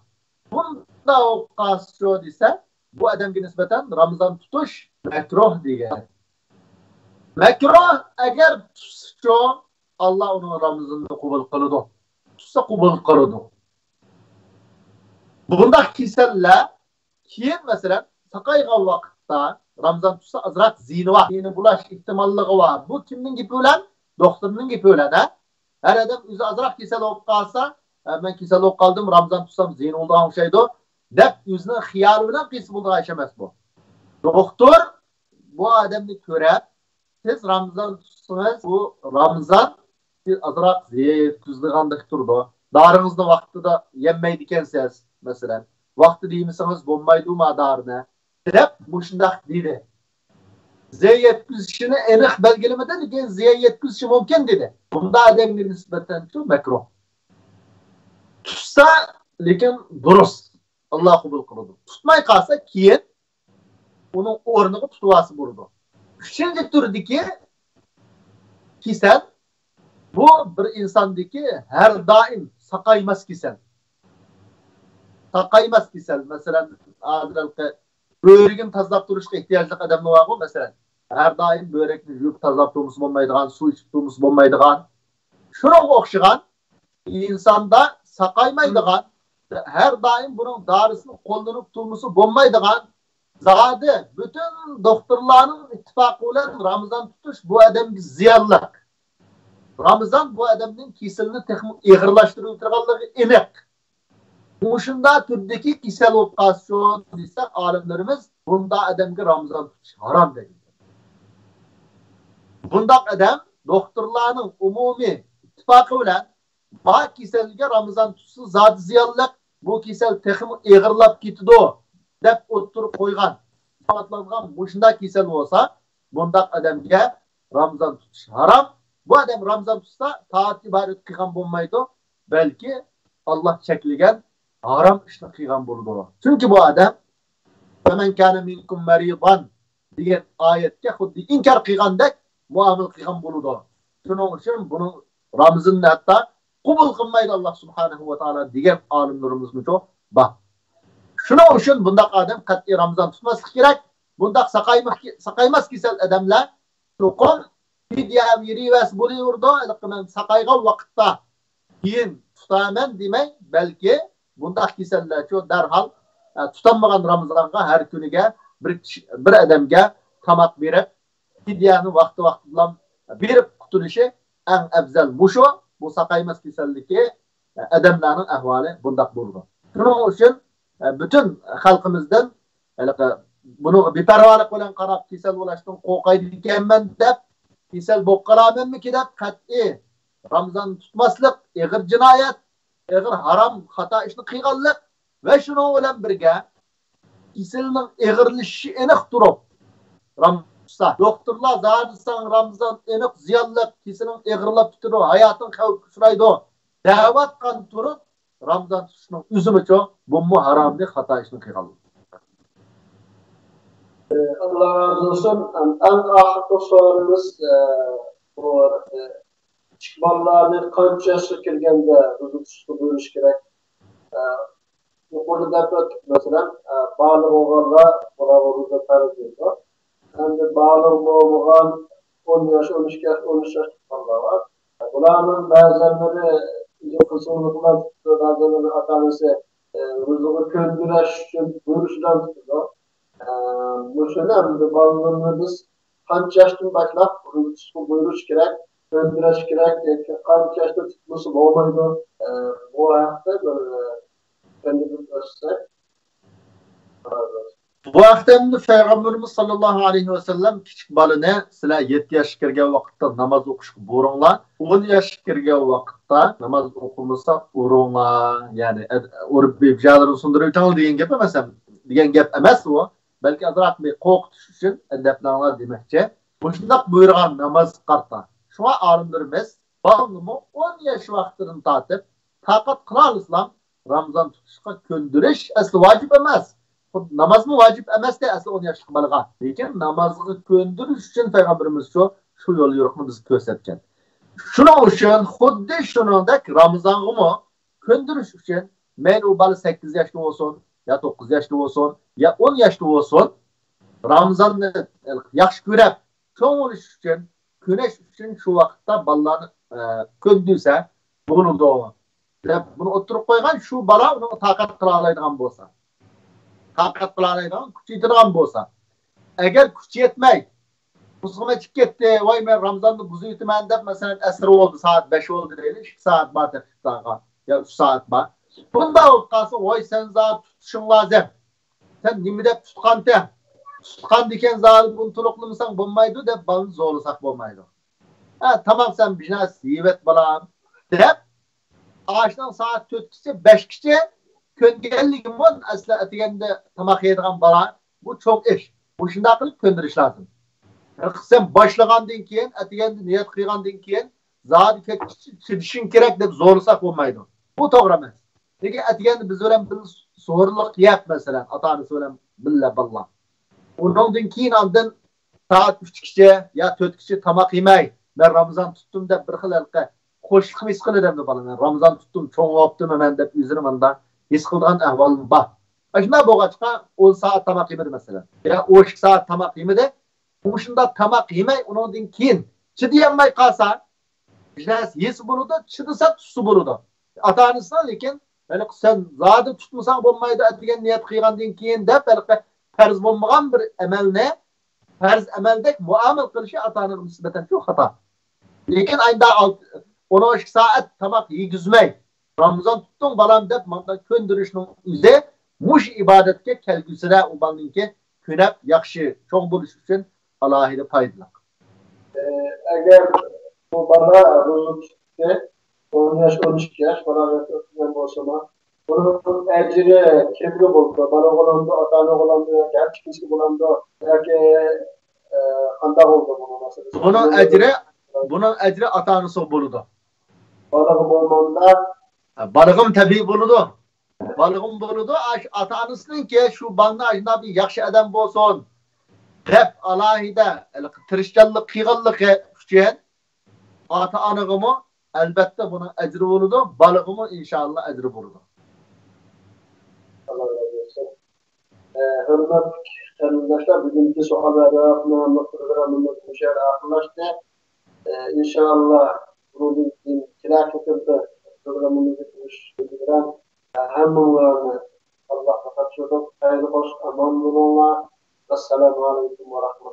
بۇنداق بولۇپ قالسىچۇ دېسە، بۇ ئادەمگە نىسبەتەن رامىزان تۇتۇش مەكروھ دېگەن. مەكروھ ئەگەر تۇتسىچۇ، ئاللا ئۇنىڭ رامىزىنىنى قوبۇل قىلىدۇ. تۇتسا قوبۇل قىلىدۇ. بۇنداق كېسەللەر كېيىن، مەسىلەن، ساقايغان ۋاقىتتا رامىزان تۇتسا ئازراق زىيىنى بار، زىيىنى بولاش ئېھتىماللىقى بار. بۇ كىمنىڭ گېپى بىلەن؟ دوختۇرنىڭ گېپى بىلەن، ھە؟ ھەر ئادەم ئۆزى ئازراق كېسەل بولۇپ قالسا، ھە، مەن كېسەل بولۇپ قالدىم، رامىزان تۇتسام زىيىن بولىدىغان ئوخشايدۇ، دەپ ئۆزىنىڭ خىيالى بىلەن قىلسا بولىدىغان ئىش ئەمەس بۇ. دوختۇر بۇ ئادەمنى كۆرۈپ، سىز رامىزان تۇتسىڭىز، بۇ رامىزان سىز ئازراق زىيان يەتكۈزىدىغاندەك تۇرىدۇ. دارىڭىزنى ۋاقتىدا يەممەيدىكەنسىز، مەسىلەن. ۋاقتىدا يېمىسىڭىز بولمايدۇ ما دارىنى، دەپ مۇشۇنداق دېدى. زىيان يەتكۈزۈشىنى ئېنىق بەلگىلىمىدى، لېكىن زىيان يەتكۈزۈشى مۇمكىن دېدى. بۇنداق ئادەمگە نىسبەتەن شۇ مەكروھ. تۇتسا، لېكىن دۇرۇس. ئاللا قوبۇل قىلىدۇ. تۇتماي قالسا، كېيىن ئۇنىڭ ئورنىغا تۇتۇۋالسا بولىدۇ. ئۈچىنچى تۈردىكى كېسەل، بۇ بىر ئىنساندىكى ھەر دائىم ساقايماس كېسەل. ساقايماس كېسەل، مەسىلەن، ھازىرقى بۆرىكىنى تازىلاپ تۇرۇشقا ئېھتىياجلىق ئادەملەر بارغۇ، مەسىلەن، ھەر دائىم بۆرەكنى يۇيۇپ تازىلاپ تۇرمىسا بولمايدىغان، سۇ ئىچىپ تۇرمىسا بولمايدىغان، شۇنىڭغا ئوخشىغان ئىنساندا ساقايمايدىغان، ھەر دائىم بۇنىڭ دارىسىنى قوللىنىپ تۇرمىسا بولمايدىغان، زادى پۈتۈن دوختۇرلارنىڭ ئىتتىپاقى بىلەن رامىزان تۇتۇش بۇ ئادەمگە زىيانلىق. رامىزان بۇ ئادەمنىڭ كېسىلىنى تېخىمۇ ئېغىرلاشتۇرۇۋېتىدىغانلىقى ئېنىق. مۇشۇنداق تۈردىكى كېسەل بولۇپ قالسىچۇ دېسە، ئالىملىرىمىز بۇنداق ئادەمگە رامىزان تۇتۇش ھارام دەيدۇ. بۇنداق ئادەم دوختۇرلارنىڭ ئومۇمىي ئىتتىپاقى بىلەن بار كېسەلگە رامىزان تۇتسا زادى زىيانلىق، بۇ كېسەل تېخىمۇ ئېغىرلاپ كېتىدۇ، دەپ ئوتتۇرىغا قويغان. مۇشۇنداق كېسەل بولسا، بۇنداق ئادەمگە رامىزان تۇتۇش ھارام. بۇ ئادەم رامىزان تۇتسا، تائەت ئىبادەت قىلغان بولمايدۇ، بەلكى ئاللا چەكلىگەن ھارام ئىشنى قىلغان بولىدۇ. چۈنكى بۇ ئادەم، فَمَنْ كَانَ مِنْكُمْ مَرِيضًا دېگەن ئايەتكە خۇددى ئىنكار قىلغاندەك مۇئامىلە قىلغان بولىدۇ. شۇنىڭ ئۈچۈن بۇنىڭ رامىزىننى ھەتتا قوبۇل قىلمايدۇ ئاللا سۇبھانەھۇ ۋە تائالا دېگەن ئالىملىرىمىزمۇ بار. شۇنىڭ ئۈچۈن بۇنداق ئادەم قەتئىي رامىزان تۇتماسلىق كېرەك. بۇنداق ساقايماق-، ساقايماس كېسەل ئادەملەر چوقۇم پىديە بېرىۋەرسە بولۇۋېرىدۇ. ھېلىقى مەن ساقايغان ۋاقىتتا كېيىن تۇتامەن دېمەي، بەلكى بۇنداق كېسەللەرچۇ دەرھال، ئە، تۇتالمىغان رامىزانغا ھەر كۈنىگە بىر كىشى، بىر ئادەمگە تاماق بېرىپ، پىديەنى ۋاقتى-ۋاقتى بىلەن بېرىپ قۇتۇلۇشى ئەڭ ئەۋزەل. مۇشۇ، بۇ ساقايماس كېسەللىكى، ئە، ئادەملەرنىڭ ئەھۋالى بۇنداق بولىدۇ. شۇنىڭ ئۈچۈن، ئە، پۈتۈن خەلقىمىزدىن ھېلىقى بۇنىڭغا بىپەرۋالىق بىلەن قاراپ، كېسەل بولۇشتىن قورقايدىكەنمەن دەپ، كېسەل بولۇپ قالامەنمىكى دەپ قەتئىي رامىزان تۇتماسلىق ئېغىر جىنايەت، ئېغىر ھارام خاتا ئىشنى قىلغانلىق ۋە شۇنىڭ بىلەن بىرگە كېسىلنىڭ ئېغىرلىشىشى ئېنىق تۇرۇپ، رامىزان تۇتسا، دوختۇرلار زادى ساڭا رامىزان ئېنىق زىيانلىق، كېسىلىڭ ئېغىرلاپ كېتىدۇ، ھاياتىڭ خەۋپكە ئۇچرايدۇ دەۋاتقان تۇرۇپ، رامىزان تۇتۇشنىڭ ئۆزىمۇچۇ، بۇمۇ ھارامنى، خاتا ئىشنى قىلغانلىق. ئاللا رازى بولسۇن. ئەڭ ئاخىرقى سوئالىمىز، ئە، بۇ، ئە، كىچىك بالىلارنى قانچە ياشقا كىرگەندە روزا تۇتۇشقا بۇيرۇش كېرەك؟ ئە، يۇقىرىدا دەپ ئۆتتۇق، مەسىلەن، ئە، بالىغ بولغانلار، بۇلارغا روزا پەرز دەيدۇ. ئەمدى بالىغ بولمىغان ئون ياش، ئون ئىككى ياش، ئون ئۈچ ياش تۇتقانلار بار. بۇلارنىڭ بەزەنلىرى ئۆزى قىزغىنلىق بىلەن تۇتىدۇ، بەزەنلىرىنى ئاتا-ئانىسى، ئە، روزىغا كۆندۈرۈش ئۈچۈن بۇيرۇش بىلەن تۇتىدۇ. ئە، مۇشۇنى ئەمدى بالىلىرىنى بىز قانچە ياشتىن باشلاپ روزا تۇتۇشقا بۇيرۇش كېرەك، كۆندۈرۈش كېرەك ياكى قانچە ياشتا تۇتمىسا بولمايدۇ؟ ئە، بۇ ھەقتە بىر، ئە، كۆندۈرۈپ ئۆتسەك. بۇ ھەقتە ئەمدى پەيغەمبىرىمىز ساللاللاھۇ ئەلەيھى ۋەسەللەم كىچىك بالىنى سىلەر يەتتە ياشقا كىرگەن ۋاقىتتا ناماز ئوقۇشقا بۇرۇڭلار، ئون ياشقا كىرگەن ۋاقىتتا ناماز ئوقۇمىسا ئۇرۇڭلار، يەنى ئەد-، ئۇرۇپ بىجالىرىنى سۇندۇرۇۋېتىڭلار دېگەن گەپ ئەمەس، دېگەن گەپ ئەمەس ئۇ. بەلكى ئازراق بىر قورقۇتۇش ئۈچۈن ئەدەپلەڭلار دېمەكچى. مۇشۇنداق بۇيرۇغان نامازغا قارىتا. شۇڭا ئالىملىرىمىز بالىنىمۇ ئون ياش ۋاقتىدىن تارتىپ تاقەت قىلالىسىلا رامىزان تۇتۇشقا كۆندۈرۈش ئەسلى ۋاجىپ ئەمەس. خۇد نامازمۇ ۋاجىپ ئەمەستى ئەسلى ئون ياشلىق بالىغا. لېكىن نامازغا كۆندۈرۈش ئۈچۈن پەيغەمبىرىمىز شۇ، شۇ يول يورۇقنى بىزگە كۆرسەتكەن. شۇنىڭ ئۈچۈن خۇددى شۇنىڭدەك رامىزانغىمۇ كۆندۈرۈش ئۈچۈن مەيلى ئۇ بالا سەككىز ياشتا بولسۇن، يا توققۇز ياشتا بولسۇن، يا ئون ياشتا بولسۇن، رامىزاننى ياخشى كۆرۈپ، چوڭ بولۇش ئۈچۈن، كۈرەش ئۈچۈن شۇ ۋاقىتتا بالىلارنى، ئە، كۆندۈرسە بولىدۇ دەپ بۇنى ئوتتۇرىغا قويغان. شۇ بالا ئۇنىڭغا تاقەت قىلالايدىغان بولسا، تاقەت قىلالايدىغان، كۈچى يېتىدىغان بولسا. ئەگەر كۈچى يەتمەي، ئۇزۇنغا چىقىپ كەتتى، ۋاي، مەن رامىزاننى بۇزۇۋېتىمەن دەپ، مەسىلەن، ئەسىر بولدى، سائەت بەش بولدى دەيلى، ئىككى سائەت بار تېخى ئىپتارغا، يا ئۈچ سائەت بار. بۇنداق بولۇپ قالسا، ۋاي، سەن زادى تۇتۇشۇڭ لازىم. سەن نېمە دەپ تۇتقانتەڭ؟ تۇتقاندىكەن زادى بۇنى تولۇقلىمىساڭ بولمايدۇ دەپ بالىنى زورلىساق بولمايدۇ. ھە، تاماق سەن بىر نەرسە يېيىۋەت بالام دەپ، ئاشنىڭ سائەت تۆتكىچە، بەشكىچە كۆنگەنلىكىمۇ ئەسلى ئەتىگەندە تاماق يەيدىغان بالا، بۇ چوڭ ئىش. مۇشۇنداق قىلىپ كۆندۈرۈش لازىم. سەن باشلىغاندىن كېيىن، ئەتىگەندە نىيەت قىلغاندىن كېيىن، زادى كەتكۈچە چىدىشىڭ كېرەك دەپ زورلىساق بولمايدۇ. بۇ توغرا ئەمەس. لېكىن ئەتىگەندە بىز بىلەن بىللە سوھۇرلۇق يەپ، مەسىلەن، ئاتا-ئانىسى بىلەن بىللە بالىلار. ئۇنىڭدىن كېيىن ئاندىن سائەت ئۈچكىچە يا تۆتكىچە تاماق يېمەي، مەن رامىزان تۇتتۇم دەپ بىر خىل ھېلىقى خۇشلۇق ھېس قىلىدۇ ئەمدى بالا. مەن رامىزان تۇتتۇم، چوڭ بوپتىمەن دەپ ئۆزىنى ماندا ھېس قىلىدىغان ئەھۋالمۇ بار. ئاشۇنداق بولغاچقا، ئون سائەت تاماق يېمىدى، مەسىلەن. يا ئون ئىككى سائەت تاماق يېمىدى. مۇشۇنداق تاماق يېمەي، ئۇنىڭدىن كېيىن چىدىيالماي قالسا، بىر نەرسە يېسە بولىدۇ، چىدىسا تۇتسا بولىدۇ. ئاتا-ئانىسىنىڭ لېكىن، ھېلىقى سەن زادى تۇتمىساڭ بولمايدۇ، ئەتىگەن نىيەت قىلغاندىن كېيىن دەپ، ھېلىقى پەرز بولمىغان بىر ئەمەلنى پەرز ئەمەلدەك مۇئامىلە قىلىشى ئاتا-ئانىغا نىسبەتەن شۇ خاتا. لېكىن ئايدا ئالت-، ئون ئىككى سائەت تاماق يېگۈزمەي، رامىزان تۇتتۇڭ بالام دەپ مانداق كۆندۈرۈشنىڭ ئۆزى مۇشۇ ئىبادەتكە كەلگۈسىدە ئۇ بالىنىڭكى كۆنەپ ياخشى چوڭ بولۇش ئۈچۈن ئالاھىدە پايدىلىق. ئەگەر بۇ بالا روزا تۇتۇشى ئون ياش، ئون ئىككى ياش بالا ئۆتكەن بولسىمۇ، بۇنىڭ ئەجرى كىمگە بولىدۇ؟ بالىغا بولامدۇ، ئاتا-ئانىغا بولامدۇ ياكى ھەر ئىككىسىگە بولامدۇ ياكى، ئە، قانداق بولىدۇ بۇنىڭ مەسىلىسى؟ بۇنىڭ ئەجرى، بۇنىڭ ئەجرى ئاتا-ئانىسىغا بولىدۇ. بالىغا بولمامدا؟ بالىغىمۇ تەبىئىي بولىدۇ. بالىغىمۇ بولىدۇ. ئاش-، ئاتا-ئانىسىنىڭكى شۇ بالىنى ئاشۇنداق بىر ياخشى ئادەم بولسۇن دەپ ئالاھىدە تىرىشچانلىق قىلغانلىقى ئۈچۈن ئاتا-ئانىغىمۇ ئەلۋەتتە بۇنىڭ ئەجرى بولىدۇ، بالىغىمۇ ئىنشائاللا ئەجرى بولىدۇ. ئاللا رازى بولسۇن. ئە، ھۆرمەتلىك قېرىنداشلار، بۈگۈنكى سوئال ۋە جاۋابنامە پروگراممىمىز مۇشۇ يەردە ئاخىرلاشتى. ئە، ئىنشائاللا بۇنىڭدىن كېيىن كېلەر قېتىمقى پروگراممىمىزدا كۆرۈشكىچە ھەممىڭلارنى ئاللاغا تاپشۇردۇق. خەير خوش، ئامان بولۇڭلار. ئەسسالامۇ ئەلەيكۇم ۋە رەھمەتۇللاھ.